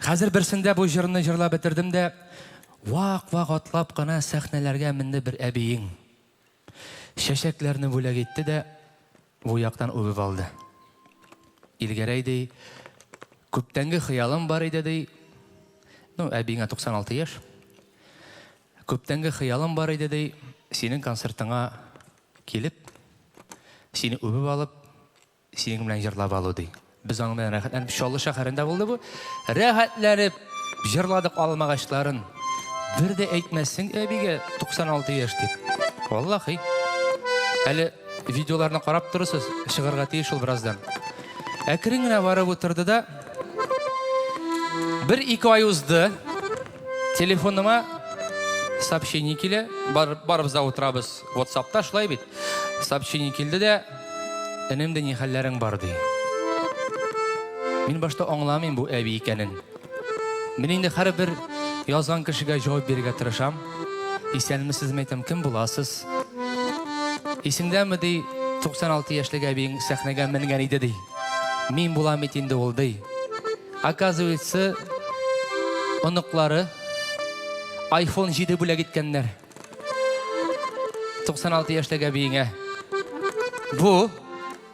Хәзер берсендә бу җырны җырлап бетердем дә, вак-вак атлап кына сәхнәләргә менде бер әбиең. Чәчәкләрне бүләк итте дә, бу яктан үбеп алды. Илгәрәй ди, күптәнге хыялым бар иде ди. Ну, әбиеңә 96 яшь. Күптәнге хыялым бар иде ди, синең концертыңа Килеп, сине үбеп алып, синең белән җырлап алу, ди. Без аның белән рәхәтләнеп, Чаллы шәһәрендә булды бу. Рәхәтләнеп җырладык алмагачларын. Бер дә әйтмәссең әбигә 96 яшь дип. Валлахи. Әле видеоларны карап торырсыз, чыгарга тиеш ул бераздан. Әкрен генә барып утырды да, бер-ике ай узды. Телефоныма сообщение килә. Бар, барыбыз да утырабыз WhatsAppта, шулай бит. Сообщение килде дә, энем дә ни хәлләрең бар ди. Мин башта аңламыйм бу әби икәнен. Мин инде һәрбер язган кешегә җавап бирергә тырышам. Исәнмесез, әйтәм, кем буласыз? Исеңдәме ди, 96 яшьлек әбиең сәхнәгә менгән иде ди. Мин булам бит инде ул ди. Оказывается, оныклары iPhone 7 бүләк иткәннәр. 96 яшьтәге әбиеңә. Бу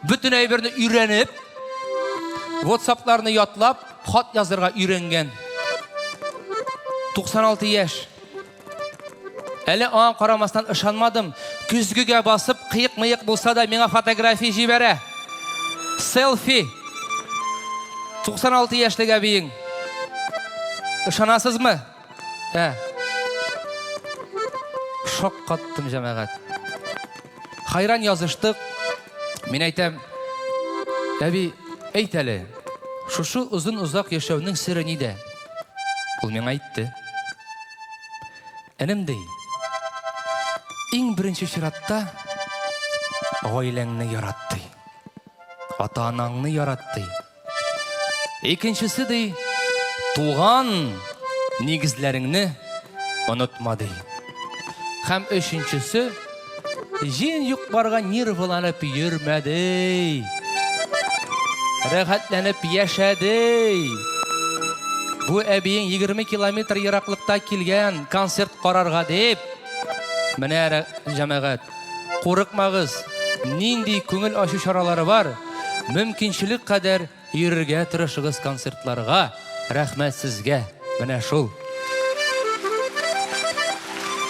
бөтен әйберне өйрәнеп, WhatsApp-ларны ятлап, хат язырга өйрәнгән. 96 яшь. Әле аңа карамастан ышанмадым. Көзгегә басып, кыек-мыек булса да миңа фотография җибәрә. Селфи. 96 яшьлек әбиең. Ышанасызмы? Ә. Шаккаттым, җәмәгать. Хайран языштык. Мин әйтәм, әби, әйт әле, шушы озын-озак яшәүнең сере нидә? Ул миңа әйтте. Энем ди, иң беренче чиратта гаиләңне ярат ди. Ата-анаңны ярат ди. Икенчесе ди, туган нигезләреңне онытма ди. Һәм өченчесе, җен юк-барга нервыланып йөрмә ди. Рәхәтләнеп яшә ди. Бу әбиең 20 километр ераклыкта килгән концерт карарга дип. Менә җәмәгать, курыкмагыз, нинди күңел ачу чаралары бар, мөмкинчелек кадәр йөрергә тырышыгыз концертларга. Рәхмәт сезгә. Менә шул.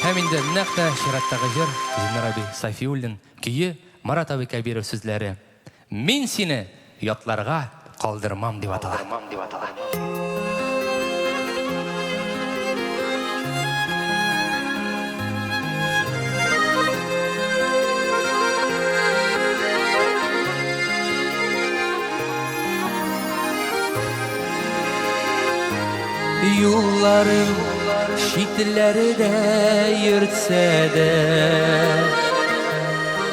Һәм инде нәкъ тә чираттагы җыр Зиннур абый Сафиуллин көе, Марат абый Кәбиров сүзләре. Мин сине ятларга калдырмам дип атала. Юлларым читләрдә йөртсә дә,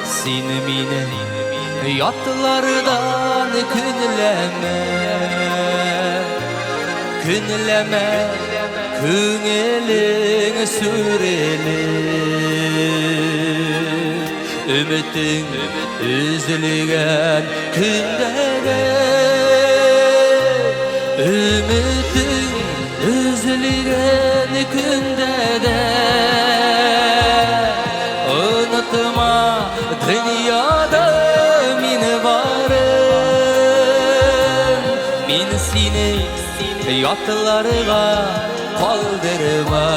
Син мине ятлардан көнләмә, Көнләмә, күңелең сүрелеп, Өметең өзелгән көндә дә, Өметең өзелгән көндә дә, Онытма, дөньяда мин барым, Мин сине ятларга калдырмам.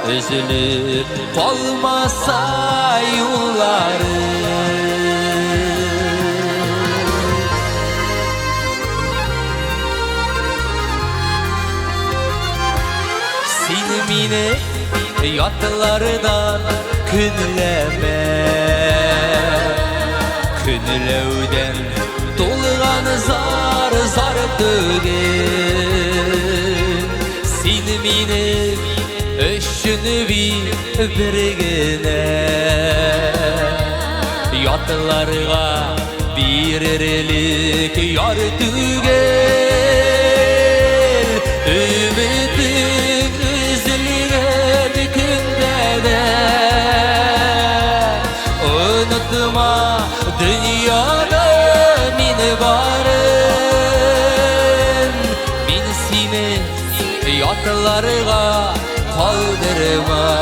Өзелеп калмаса юлларым. Син мине ятлардан көнләмә. Көнләүдән тулган зар зар түгел. Син мине өчен бер генә ятларга бирерлек яр түгел. Өметең өзелгән көндә дә онытма, дөньяда мин барым. Мин сине ятларга калдырмам.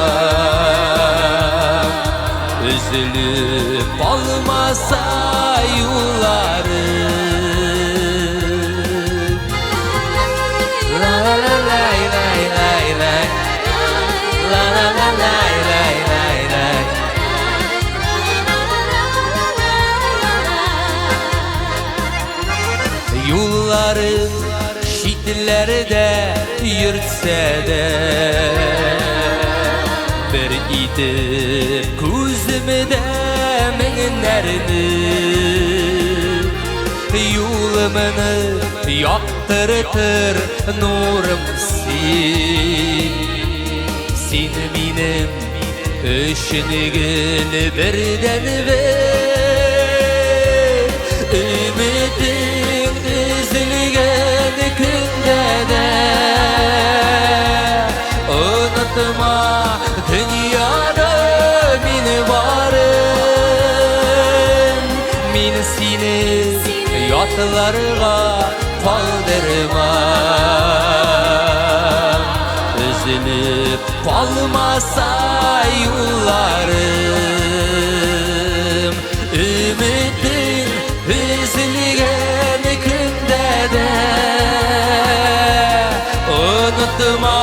Өзелеп калмаса юлларым. Ла ла ла лай лай лай лай. Ла ла ла лай лай лай лай. Юлларым читләрдә йөртсә дә, Бер итеп күземдә меңнәрне, Юлымны яктыртыр нурым син. Син минем өчен гел бердәнбер, Өметең өзелгән көндә дә Онытма, дөньяда мин барым. Мин сине ятларга калдырмам. Өзелеп калмаса юлларым, Өметең өзелгән көндә дә Онытма,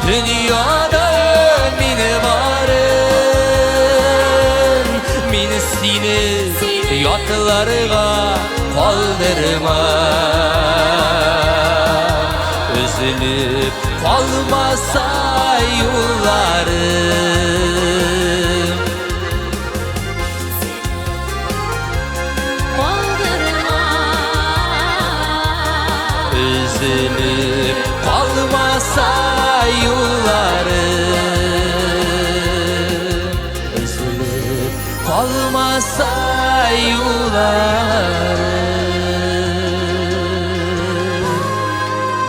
дөньяда мин барым. Мин сине ятларга калдырмам. Өзелеп калмаса юлларым. Өзелеп калмаса юлларым, Өзелеп калмаса юлларым.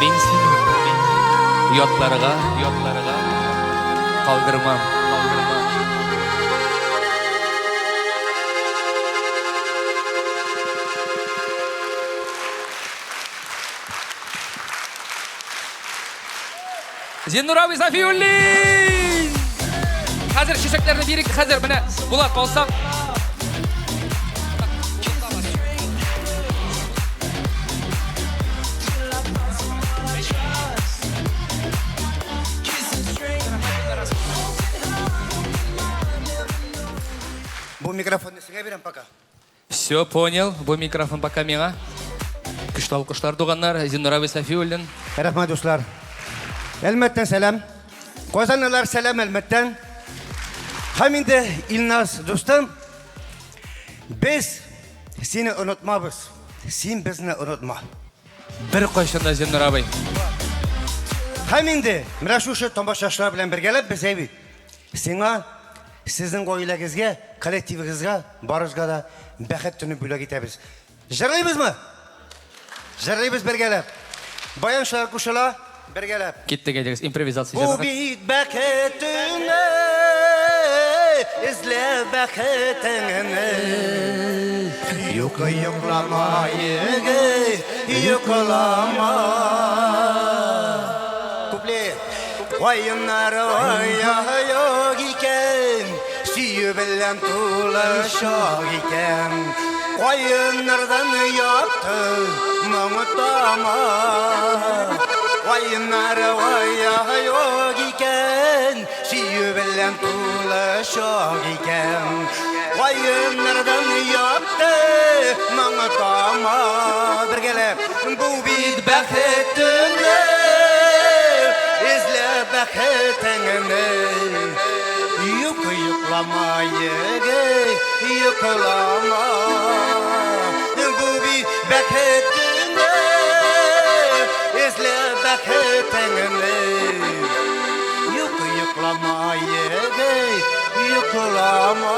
Мин сине ятларга, ятларга калдырмам, калдырмам. Зиннур абый Сафиуллин! Хәзер чәчәкләрне бирик, хәзер менә Булат алсаң. Бу микрофонны сиңа бирәм пока. Все, понял. Бу микрофон пока миңа. Көчле алкышлар, туганнар. Зиннур абый Сафиуллин. Рәхмәт, дуслар. Әлмәттән сәлам. Казанлылар сәлам Әлмәттән. Һәм инде Илназ дустым, без сине онытмабыз. Син безне онытма. Бер кайчан да, Зиннур абый. Һәм инде менә шушы тамашачылар белән бергәләп без әйбит. Сиңа, сезнең гаиләгезгә, коллективыгызга, барыгызга да бәхет төне бүләк итәбез. Җырлыйбызмы? Җырлыйбыз бергәләп. Баянчылар кушыла, бергәләп. Киттек, әйдәгез, импровизация Бу җәмәгать. бит бәхет төне, эзлә бәхетеңне. Юк, йоклама, егет, йоклама. Куплет. Каеннар аяк икән, сөю белән тулы чак икән. Каеннардан якты моң тама. Каеннар аяк икән, сөю белән тулы чак икән. Каеннардан якты моң тама. Бергәләп, бу бит бәхет төне, эзлә бәхетеңне. Юк, йоклама, егет, йоклама. Бу бит бәхет төне, эзлә бәхетеңне. Юк, йоклама, егет, йоклама.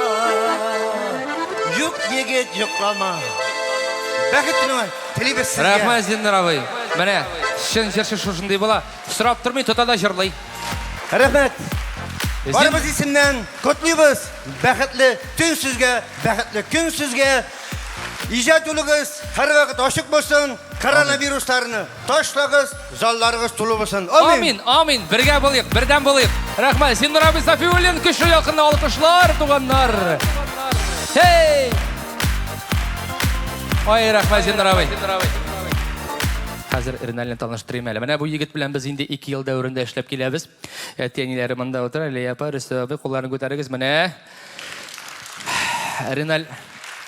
Юк, егет, йоклама. Бәхет төне телибез сезгә. Рәхмәт, Зиннур абый. Менә чын җырчы шушындый була. Сорап тормый, тота да җырлый. Рәхмәт. Барыбыз исемнән котлыйбыз. Бәхетле төн сезгә, бәхетле көн сезгә. Иҗат юлыгыз һәрвакыт ачык булсын. Коронавирусларны ташлагыз, залларыгыз тулы булсын. Амин, амин. Бергә булыйк, бердәм булыйк. Рәхмәт. Зиннур абый Сафиуллин, көчле ялкынлы алкышлар, туганнар. Хей! Ай, рәхмәт, Зиннур абый. Хәзер Ренальны таныштырыйм әле. Менә бу егет белән без инде 2 ел дәверендә эшләп киләбез. Әти-әниләре монда утыра. Ләя апа, Рөстәм абый, кулларын күтәрегез. Менә Реналь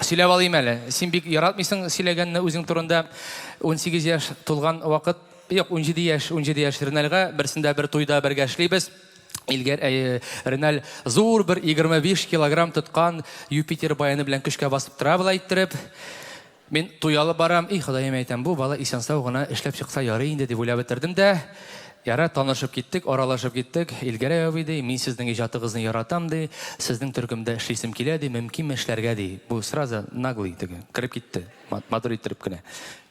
Сөйләп алыйм әле. Син бик яратмыйсың сөйләгәнне үзең турында. 18 яшь тулган вакыт, юк, 17 яшь, 17 яшь Ренальга, берсендә бер туйда бергә эшлибез. Илгәр, ә, Реналь зур бер 25 килограмм тоткан Юпитер баяны белән көчкә басып тора болай иттереп. Мин туй алып барам, и Ходаем әйтәм, бу бала исән-сау гына эшләп чыкса ярый инде дип уйлап бетердем дә, ярар, танышып киттек, аралашып киттек. Илгәрәй абый, ди, мин сезнең иҗатыгызны яратам, ди, сезнең төркемдә эшлисем килә, ди, мөмкинме эшләргә, ди. Бу сразу наглый теге, кереп китте, матур иттереп кенә.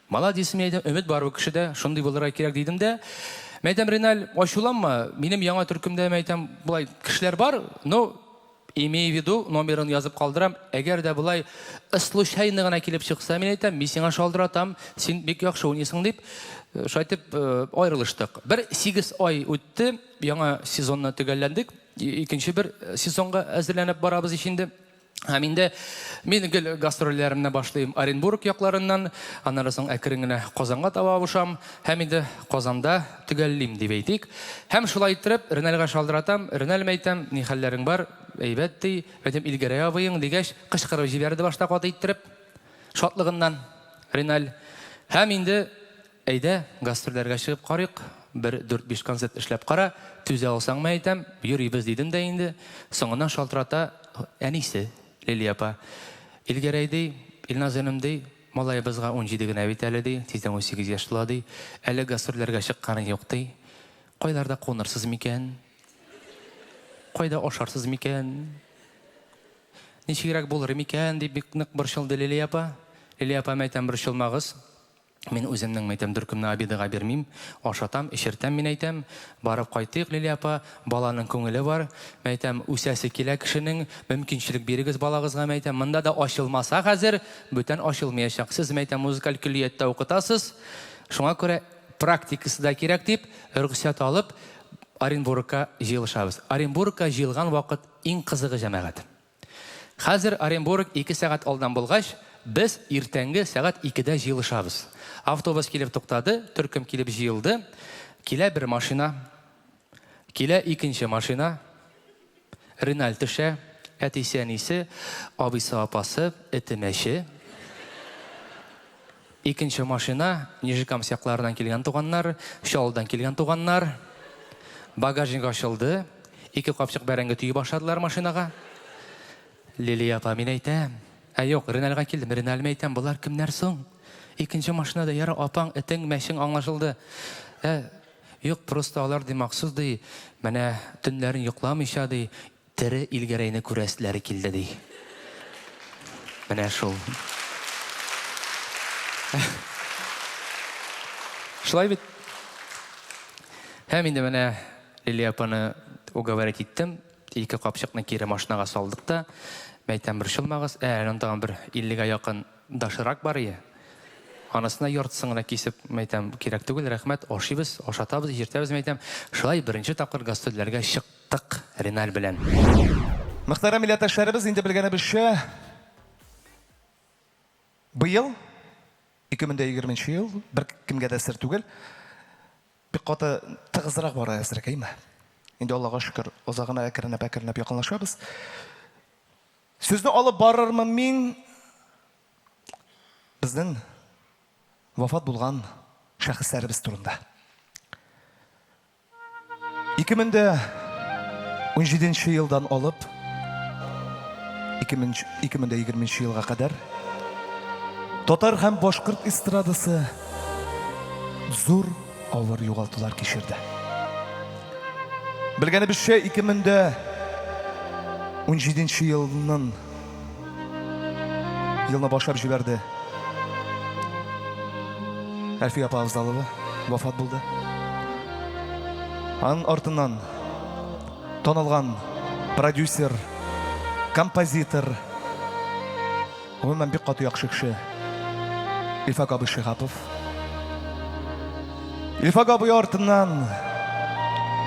Молодец, мин әйтәм, өмет бар бу кешедә, шундый булырга кирәк, дидем дә. Мин әйтәм, Реналь, ачуланма, минем яңа төркемдә, мин әйтәм, болай кешеләр бар, но Имею в виду, номерын язып калдырам, әгәр дә болай случайно гына килеп чыкса, мин әйтәм, мин сиңа шалтыратам, син бик яхшы уйныйсың дип, э, шулай итеп э, аерылыштык. Бер 8 ай үтте, яңа сезонны төгәлләндек, икенче бер э, сезонга әзерләнеп барабыз ич инде. Һәм инде мин гел гастрольләремне башлыйм Оренбург якларыннан, аннары соң әкрен генә Казанга таба авышам һәм инде Казанда төгәллим дип әйтик. Һәм шулай иттереп Ренальгә шалтыратам, Ренальм әйтәм, ни хәлләрең бар, әйбәт ди, әйтәм, Илгәрәй абыең дигәч, кычкырып җибәрде башта каты иттереп, шатлыгыннан Реналь. Һәм инде әйдә, гастрольләргә чыгып карыйк, бер дүрт-биш концерт эшләп кара, түзә алсаңмы әйтәм, йөрибез дидем дә инде. Соңыннан шалтырата әнисе, Лилия апа. Илгәрәй ди, Илназ энем ди, Малаебызга 17 генә бит әле, ди, тиздән 18 яшь тула, ди. Әле гастрольләргә чыкканы юк, ди. Кайларда кунырсыз микән? Кайда ашарсыз микән? Ничегрәк булыр микән, дип бик нык борчылды Лилия апа. Лилия апа, мәйтәм, борчылмагыз. Мин үземнең, мәйтәм, төркемне обидага бирмим. Ашатам, эчертәм, мин әйтәм. Барып кайтыйк, Лилия апа, баланың күңеле бар, мәйтәм, үсәсе килә кешенең, мөмкинчелек бирегез балагызга, мәйтәм. Монда да ачылмаса хәзер, бүтән ачылмаячак. Сез, мәйтәм, музыкаль көллияттә укытасыз, шуңа күрә практикасы да кирәк дип, рөхсәт алып, Оренбургка җыелышабыз. Оренбургка җыелган вакыт иң кызыгы, җәмәгать. Хәзер Оренбург ике сәгать алдан булгач, без иртәнге сәгать икедә җыелышабыз. Автобус килеп туктады, төркем килеп җыелды. Килә бер машина, килә икенче машина. Реналь төшә, әтисе-әнисе, абыйсы-апасы, эте-мәче. Икенче машина, Нижекамск якларыннан килгән туганнар, Чаллыдан килгән туганнар. Багажник ачылды. Ике капчык бәрәңге төйи башладылар машинага. Лилия апа, мин әйтәм. Ә юк, Ренальга килдем. Реналь, мин әйтәм, болар кемнәр соң? Икенче машинада яра апаң, этең, мәчең аңлашылды. Ә, юк, просто алар ди махсус ди, менә төннәрен йокламыйча ди, Тере Илгәрәйне күрәселәре килде, ди. Менә шул. Шулай бит. Һәм инде менә Лилия апаны уговорить иттем. Ике капчыкны кире машинага салдык та. Мәйтәм, борчылмагыз. Ә, әле тагын бер 50-гә якын доширак бар ие. Анысына яртысын гына кисеп, мәйтәм, кирәк түгел, рәхмәт, ашыйбыз, ашатабыз, эчертәбез, мәйтәм. Шулай беренче тапкыр гастрольләргә чыктык. Тык Реналь белән. Мөхтәрәм милләттәшләребез, инде белгәнебезчә, быел, 2020 нче ел, беркемгә дә сер түгел, бик каты тыгызрак бара әзрәк, әйме? Инде Аллага шөкер, азагына әкренләп-әкренләп якынлашабыз. Сүзне алып барырмын мин безнең вафат булган шәхесләребез турында. 2017 елдан алып 2020 елга кадәр татар һәм башкорт эстрадасы зур авыр югалтулар кичерде. Белгәнебезчә, 2017 елның елны башлап җибәрде. Әлфия апа Авзалова вафат булды. Аның артыннан танылган продюсер, композитор, гомумән бик каты яхшы кеше Илфак абый Шиһапов. Илфак абый артыннан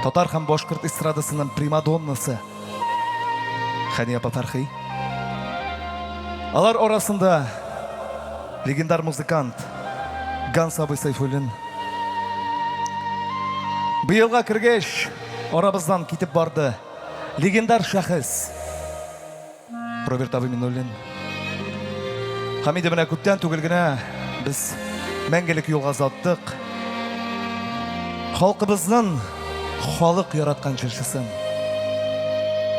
татар һәм башкорт эстрадасының примадоннасы Хәния апа Фәрхи. Алар арасында легендар музыкант Ганс абый Сайфуллин. Быелга кергәч, арабыздан китеп барды легендар шәхес Роберт абый Миннуллин. Һәм инде менә күптән түгел генә без мәңгелек юлга озаттык. Халкыбызның халык яраткан җырчысын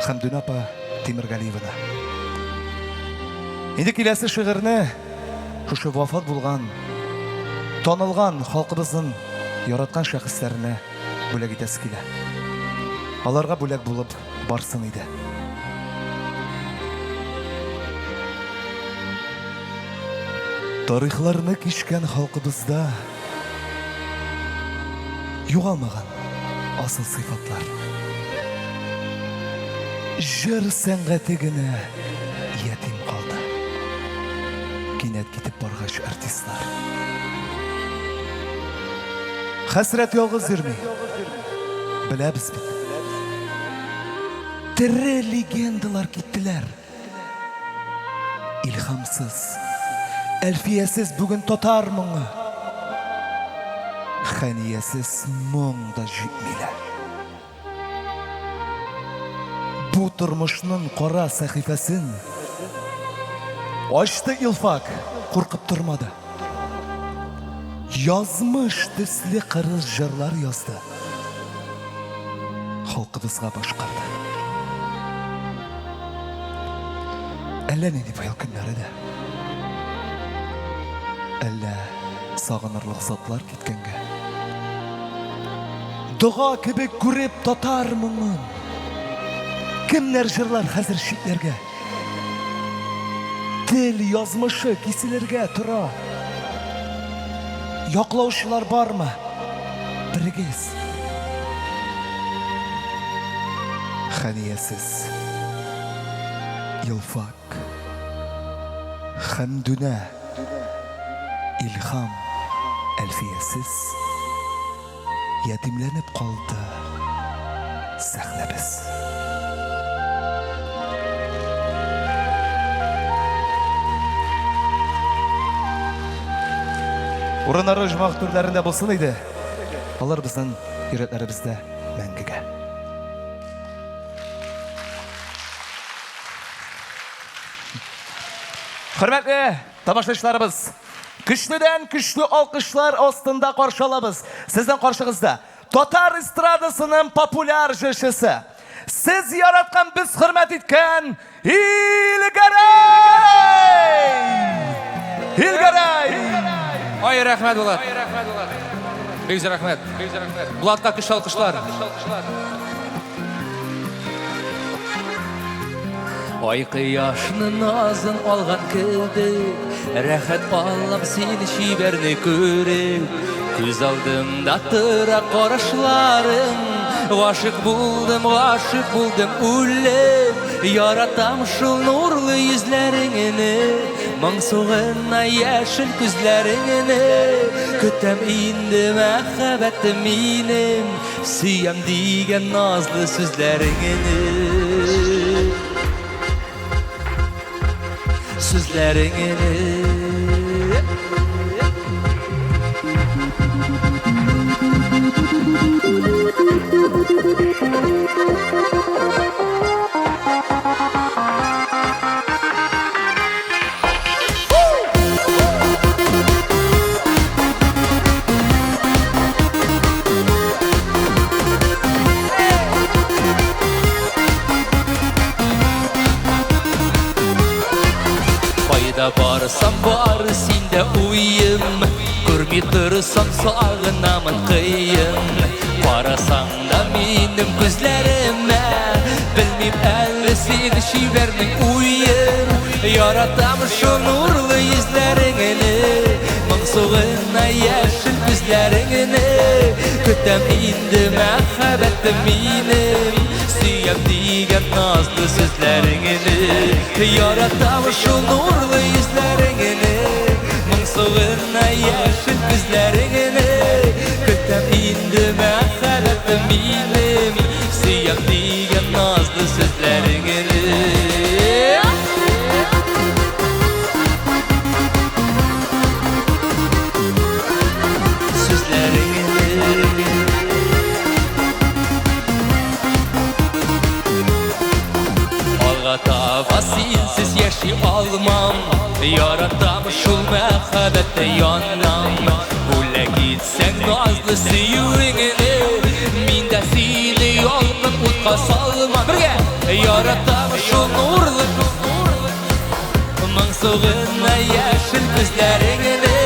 Хәмдүнә апа Тимергалиеваны. Инде киләсе шигырьне шушы вафат булган, танылган халкыбызның яраткан шәхесләренә бүләк итәсе килә. Аларга бүләк булып барсын иде. Тарихларны кичкән халкыбызда югалмаган асыл сыйфатлар. Җыр сәнгате генә ятим калды. Кинәт китеп баргач артистлар. Хәсрәт ялгыз йөрми. Беләбез бит. Тере легендалар киттеләр. Илһамсыз, Әлфиясез бүген татар моңы. Хәниясез моң да җитми лә. Бу тормышның кара сәхифәсен ачты Илфак, куркып тормады. Язмыш төсле кырыс җырлар язды. Халкыбызга башкарды. Әллә нинди быел көннәре дә. Әллә сагынырлык затлар киткәнгә. Дога кебек күреп татар моңын. Кемнәр җырлар хәзер читләргә? Тел язмышы киселергә тора. Яклаучылар бармы? Берегез. Хәниясез. Илфак. Хәмдүнә. Илһам. Әлфиясез. Ятимләнеп калды сәхнәбез. Урыннары оҗмах түрләрендә булсын иде. Алар безнең йөрәкләребездә мәңгегә. Хөрмәтле тамашачыларыбыз, көчледән көчле алкышлар астында каршы алабыз. Сезнең каршыгызда татар эстрадасының популяр җырчысы, сез яраткан, без хөрмәт иткән Илгәрәй! Илгәрәй! Ай, рәхмәт, Булат. Бик зур рәхмәт. Булатка көчле алкышлар. Ай кояшны назын алган кебек, Рәхәт алам син чибәрне күреп. Күз алдымда тора карашларың, Гашыйк булдым, гашыйк булдым үлеп. Яратам шул нурлы йөзләреңне, Моңсу гына яшел күзләреңне. Көтәм инде мәхәббәтем минем, Сөям дигән назлы сүзләреңне. Сүзләреңне. Кайда барсам бар синдә уем, Күрми торсам сагынамын кыен. Карасаң да минем күзләремә, Белмим әле син чибәрнең уен. Яратам шул нурлы йөзләреңне, Моңсу гына яшел күзләреңне. Көтәм инде мәхәббәтем минем, Сөям дигән назлы сүзләреңне. Яратам шул нурлы йөзләреңне, Моңсу гына яшел күзләреңне. Көтәм инде мәхәббәтем минем, Сөям дигән назлы сүзләреңне. Сүзләреңне. Алга таба синсез яши алмам, Яратам. мәхәббәттә янам. Бүләк итсәң назлы сөюеңне, мин дә сине ялкын утка салмам. Бергә! Яратам шул нурлы, моңсу гына яшел күзләреңне.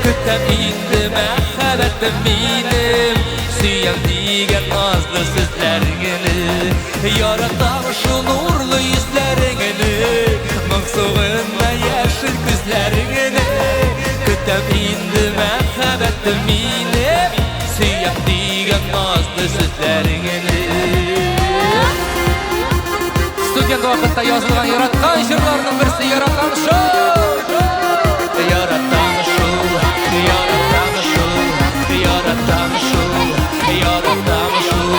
Көтәм инде мәхәббәтем минем, сөям дигән назлы сүзләреңне. Яратам шул нурлы йөзләреңне, моңсу гына яшел күзләреңне. Көтәм инде мәхәббәтем минем, сөям дигән назлы сүзләреңне. Студент вакытта язылган яраткан җырларның берсе яратам шул. Яратам шул, яратам шул, яратам шул, яратам шул.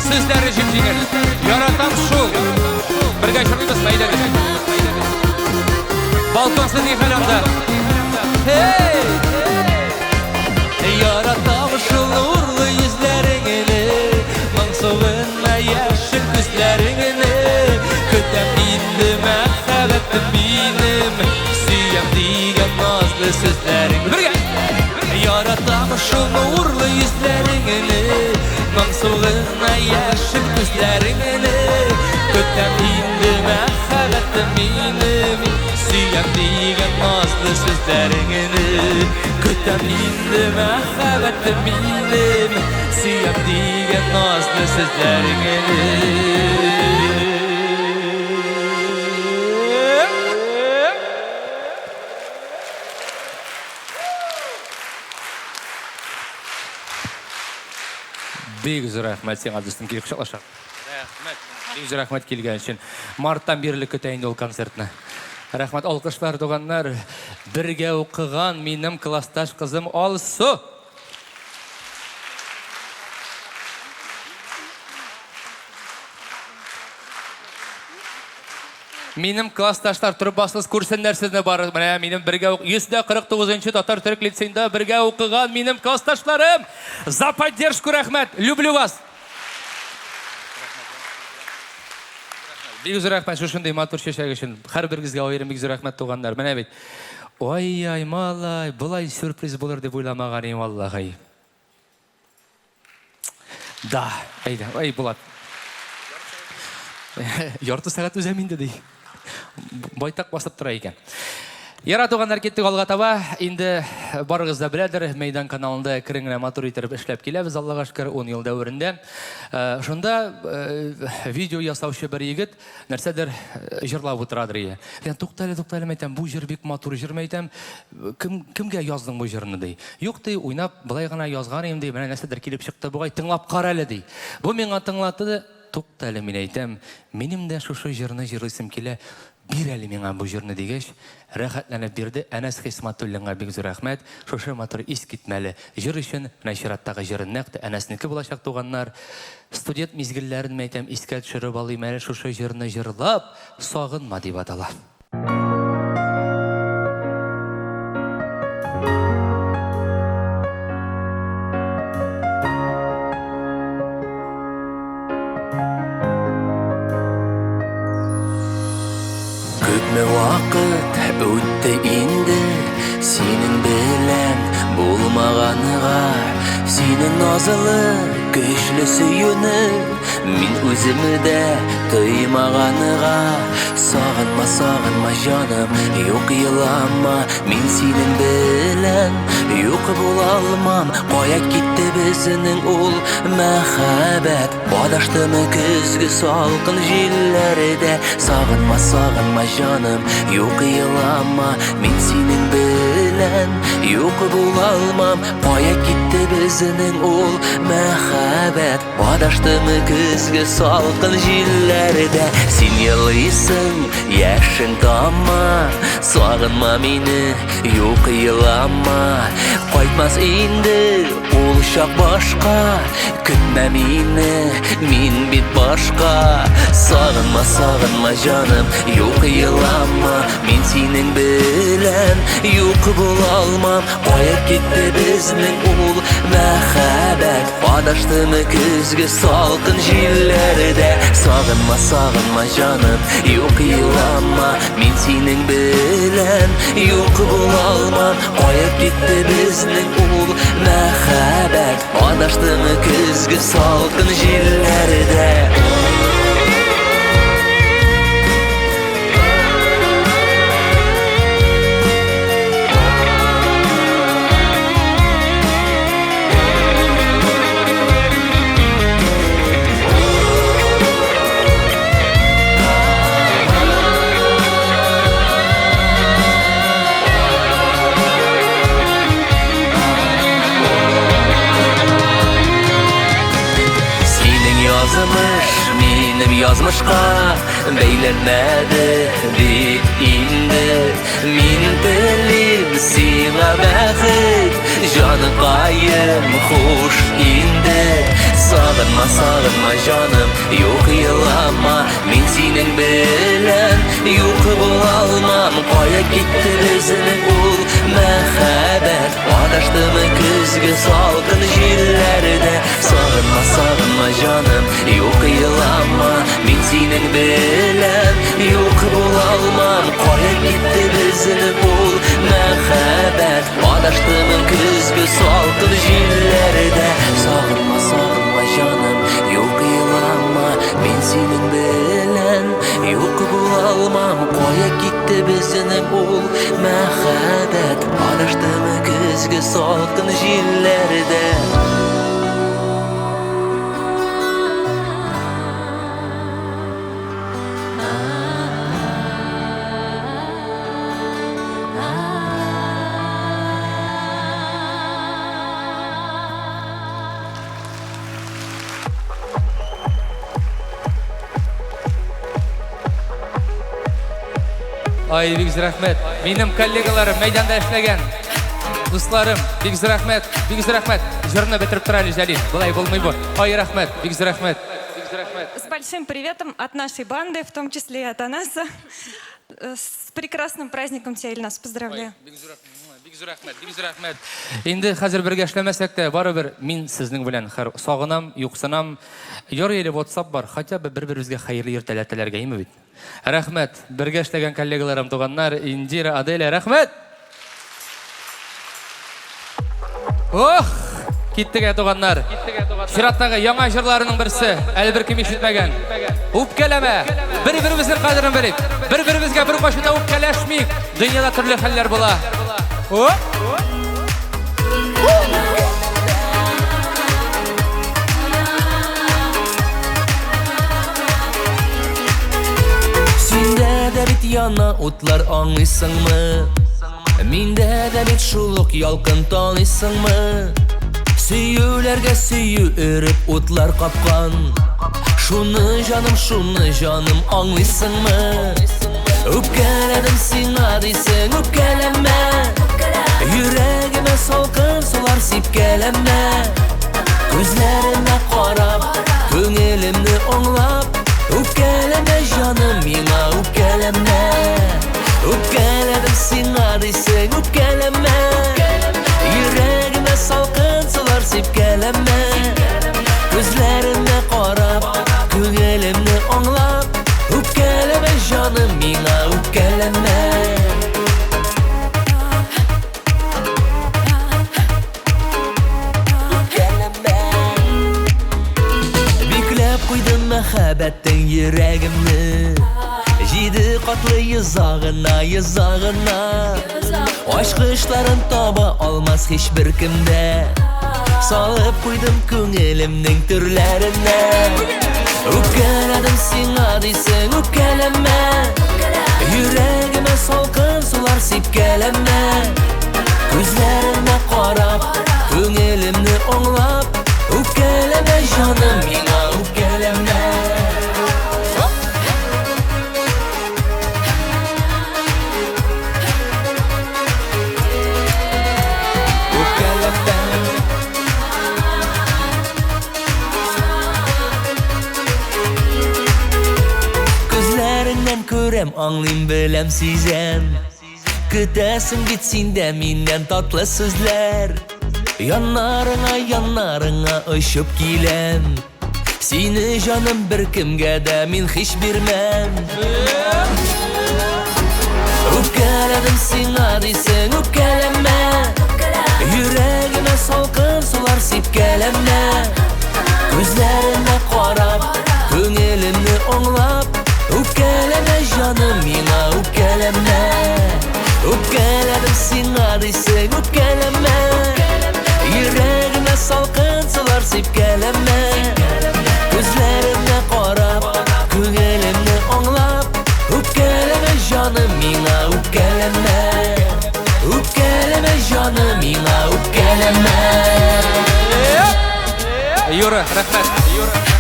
Сүзләре җип-җиңел. Яратам шул. Бергә җырлыйбызмы? Әйдәгез. Балконсыз ни хәл анда? Hey! Яратам шул нурлы йөзләреңне, моңсу гына яшел күзләреңне. Көтәм инде мәхәббәтем минем, сөям дигән назлы сүзләрең. Бергә! Яратам шул нурлы йөзләреңне, моңсу гына яшел күзләреңне. Көтәм инде мәхәббәтем минем, сөям дигән назлы сүзләреңне. Көтәм инде мәхәббәтем минем, сөям дигән назлы сүзләреңне. Бик зур рәхмәт сиңа, дустым, килеп кочаклаша. Рәхмәт. Бик зур рәхмәт килгән өчен. Марттан бирле көтә инде ул концертны. Рәхмәт, алкышлар, туганнар. Бергә укыган минем классташ кызым Алсу. Минем классташлар торып басыгыз, күрсеннәр сезне бары. Менә минем бергә 149 татар төрек лицейында бергә укыган минем классташларым. За поддержку рәхмәт. Люблю вас. Бик зур рәхмәт шушындый матур чәчәк өчен. Һәрберегезгә аерым бик зур рәхмәт, туганнар. Менә бит. Ай-яй, малай, болай сюрприз булыр дип уйламаган идем, валлахи. Да, әйдә, ай, Булат. Ярты сәгать үзем инде ди. Байтак басып тора икән. Яра, туганнар, киттек алга таба. Инде барыгыз да беләдер, Мәйдан каналында әкрен генә матур итеп эшләп киләбез, Аллага шөкер, 10 ел дәверендә. Шунда видео ясаучы бер егет нәрсәдер җырлап утырадыр ие. Әйтәм, туктале, туктале, мәйтәм, бу җыр бик матур җыр, мәйтәм. Кем, кемгә яздың бу җырны, ди. Юк, ди, уйнап, былай гына язган идем, ди, менә нәрсәдер килеп чыкты бугай, тыңлап кара әле, ди. Бу миңа тыңлатты да, тукта әле, мин әйтәм, минем дә шушы җырны җырлыйсым килә, бир әле миңа бу җырны, дигәч, рәхәтләнеп бирде. Әнәс Хисматуллинга бик зур рәхмәт, шушы матур искитмәле җыр өчен. Менә чираттагы җыр нәкъ тә Әнәснеке булачак, туганнар. Студент мизгелләрен, мәйтәм, искә төшереп алыйм әле шушы җырны җырлап, Сагынма дип атала. Күпме вакыт үтте инде синең белән булмаганга, синең назлы көчле сөюне мин үзем дә тоймаганга. Сагынма, сагынма, җаным, юк елама, мин синең белән юк була алмам. Кая китте безнең ул мәхәббәт? Адаштымы көзге салкын җилләрдә? Сагынма, сагынма, җаным, юк елама, мин синең белән юк була алмам. Кая китте безнең ул мәхәббәт? Адаштымы көзге салкын җилләрдә? Син елыйсың, яшең тама, сагынма мине, юк елама. Кайтмас инде ул чак башка, көтмә мине, мин бит башка. Сагынма, сагынма, җаным, юк елама, мин синең белән юк була алмам. Кая китте безнең ул мәхәббәт? Адаштымы көзге салкын җилләрдә? Сагынма, сагынма, җаным, юк елама, белән юк була алмам. Кая китте безнең ул мәхәббәт? Адаштымы көзге салкын җилләрдә? Синең язмыш минем язмышка бәйләнмәде бит инде. Мин телим сиңа бәхет, җаныкаем, хуш инде. Сагынма, сагынма, җаным, юк елама, мин синең белән юк була алмам. Кая китте безнең ул мәхәббәт? Адаштымы көзге салкын җилләрдә? Сагынма, сагынма, җаным, юк елама, мин синең белән юк була алмам. Кая китте безнең ул мәхәббәт? Адаштымы көзге салкын җилләрдә? Сагынма, сагынма, җаным, юк елама, мин синең белән юк була алмам. Кая китте безнең ул мәхәббәт? Адаштымы көзге салкын җилләрдә? Ай, бик зур рәхмәт. Минем коллегаларым, мәйданда эшләгән дусларым, бик зур рәхмәт, бик зур рәхмәт. Җырны бетереп тора әле Җәлил. Болай булмый бу. Ай, рәхмәт, бик зур рәхмәт. Бик зур рәхмәт. С большим приветом от нашей банды, в том числе и от Анаса. С прекрасным праздником тебя, Ильнас, поздравляю. Бик зур рәхмәт, бик зур рәхмәт, бик зур рәхмәт. Инде хәзер бергә эшләмәсәк тә, барыбер мин сезнең белән хәр сагынам, юксынам. Ярый әле WhatsApp бар, хотя бы бер-беребезгә хәерле иртәләр теләргә, име бит? Рәхмәт. Бергә эшләгән коллегаларым, туганнар, Индира, Аделя, рәхмәт! Ох! Киттек ә, туганнар. Чираттагы яңа җырларының берсе, әле беркем ишетмәгән. Үпкәләмә! Бер-беребезнең кадерен белик. Бер-беребезгә беркайчан да үпкәләшмик. Дөньяда төрле хәлләр була. Оп! Синдә дә бит яна утлар, аңлыйсыңмы? Миндә дә бит шул ук ялкын, таныйсыңмы? Сөюләргә сөю өреп утлар капкан. Шуны, җаным, шуны, җаным, аңлыйсыңмы? Үпкәләдем сиңа дисең, үпкәләмә. Йөрәгемә салкын сулар сипкәләмә. Күзләремә карап, күңелемне аңлап, үпкәләмә, җаным, миңа үпкәләмә. Үпкәләдем сиңа дисең, үпкәләмә. Йөрәгемә салкын сулар сипкәләмә. Күзләремә карап, күңелемне аңлап, үпкәләмә, җаным, миңа үпкәләмә. Үпкәләмә. Бикләп куйдым мәхәббәттең йөрәгемне. Җиде катлы йозагына, йозагына. Ачкычларын таба алмас һичбер кемдә. Салып куйдым күңелемнең түрләренә. Үпкәләдем сиңа дисең, үпкәләмә. Йөрәгемә салкын сулар сипкәләмә. Күзләремә карап, күңелемне аңлап, үпкәләмә, җаным, миңа үпкәләмә. Үпкәләмә. Күзләреңнән күрәм, аңлыйм, беләм, сизәм. Көтәсең бит син дә миннән татлы сүзләр. Яннарыңа, яннарыңа очып киләм. Сине, җаным, беркемгә дә мин һич бирмәм. Үпкәләдем. сиңа дисең, үпкәләмә. Йөрәгемә салкын сулар сипкәләмә. Күзләренә карап, күңелемне аңлап, үпкәләмә, җаным, миңа үпкәләмә. Үпкәләдем сиңа дисең, үпкәләмә. Йөрәгемә салкын сулар сипкәләмә. Күзләремә карап, күңелемне аңлап, үпкәләмә, җаным, миңа үпкәләмә. Үпкәләмә, җаным, миңа үпкәләмә. Юра, рәхмәт. Юра, рәхмәт.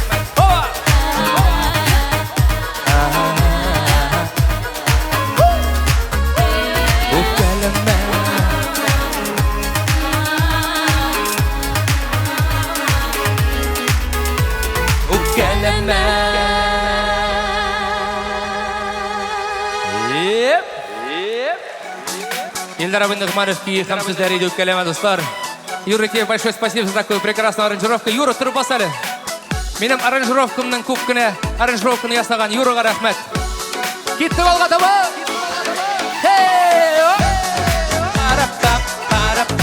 Үпкәләмә. Үпкәләмә. Еп. Илдар абый Ногманов көе һәм сүзләре иде Үпкәләмә, дуслар. Юра, тебе большое спасибо за такую прекрасную аранжировку. Юра, торып бас әле. Минем аранжировкамның күп кенә аранжировканы ясаган Юрага рәхмәт. Киттек алга таба! Хей! Оп! Парап-пап, парап-пап.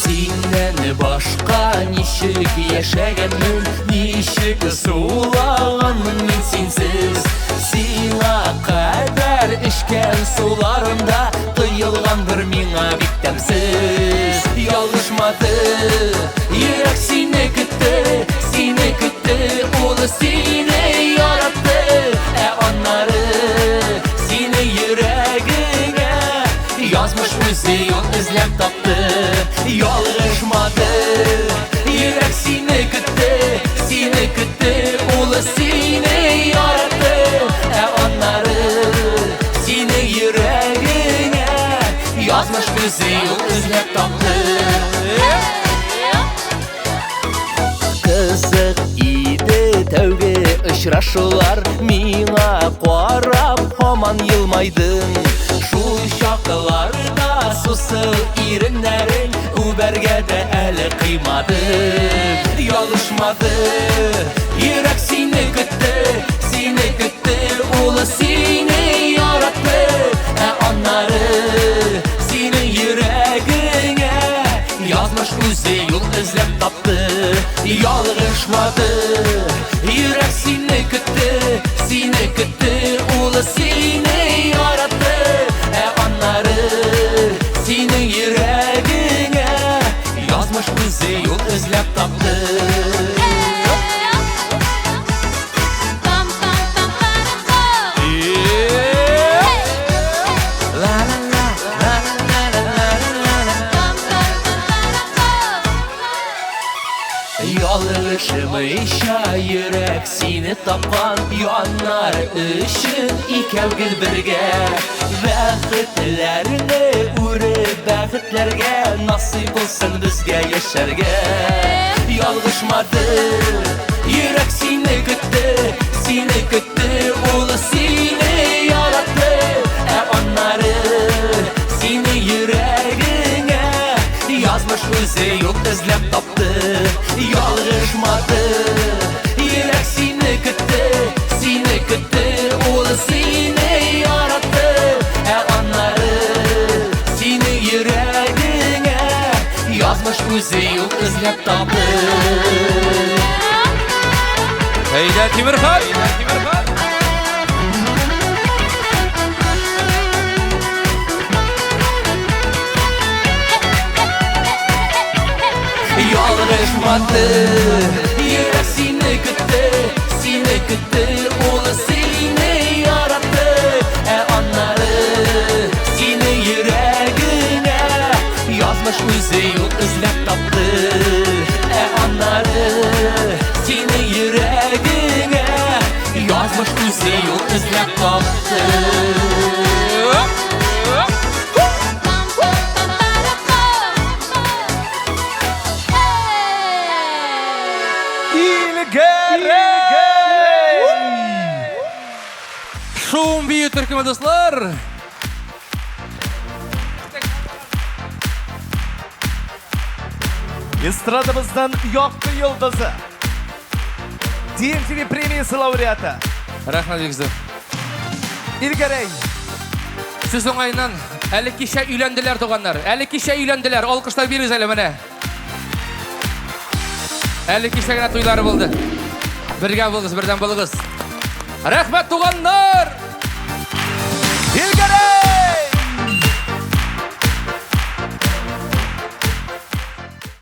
Синнән башка ничек яшәгәнмен, ничек сулаганмын мин синсез. Сиңа кадәр эчкән суларым да тоелгандыр миңа бик тәмсез. Ялгышмады, йөрәк сине көтте, сине көтте, ул сине яратты. Ә аннары сине йөрәгеңә язмыш үзе юл эзләп тапты. Ялгышмады, йөрәк сине көтте, сине көтте, ул сине яратты. Ә аннары сине йөрәгеңә язмыш үзе юл эзләп тапты. Кызык иде тәүге очрашулар, миңа карап һаман елмайдың. Шул чакларда сусыл иреннәрең үбәргә дә әле кыймадың. Ялгышмады, йөрәк сине көтте, сине көтте, ул сине яратты. Ә аннары синең йөрәгеңә язмыш үзе юл эзләп тапты. Ялгышмады, йөрәк сине көтте, сине көтте, ул сине яратты. Ә аннары синең йөрәгеңә язмыш үзе юл эзләп тапты. Ялгышмыйча йөрәк сине тапкан, яннар өчен икәү гел бергә. Бәхетләрне үреп бәхетләргә насыйп булсын безгә яшәргә. Ялгышмады, йөрәк сине көтте, сине көтте, ул сине яратты. Ә аннары сине йөрәгеңә язмыш үзе юл эзләп тапты. Ялгышмады, йөрәк сине көтте, сине көтте, ул сине яратты. Ә аннары сине йөрәгеңә язмыш үзе юл эзләп тапты. Әйдә, Тимерхан! Ялгышмады, йөрәк сине көтте, сине көтте, ул сине яратты. Ә аннары сине йөрәгеңә язмыш үзе юл эзләп тапты. Ә аннары сине йөрәгеңә язмыш үзе юл эзләп тапты. Илгәрәй! Шум бию төркеме, дуслар! Эстрадабыздан якты йолдызы. DMTV премиясе лауреаты. Рәхмәт бик зур. Илгәрәй. Сүз уңаеннан, әле кичә өйләнделәр, туганнар. Әле кичә өйләнделәр. Алкышлар бирегез әле менә. Әле кичә генә туйлары булды. Бергә булыгыз, бердәм булыгыз. Рәхмәт, туганнар! Илгәрәй!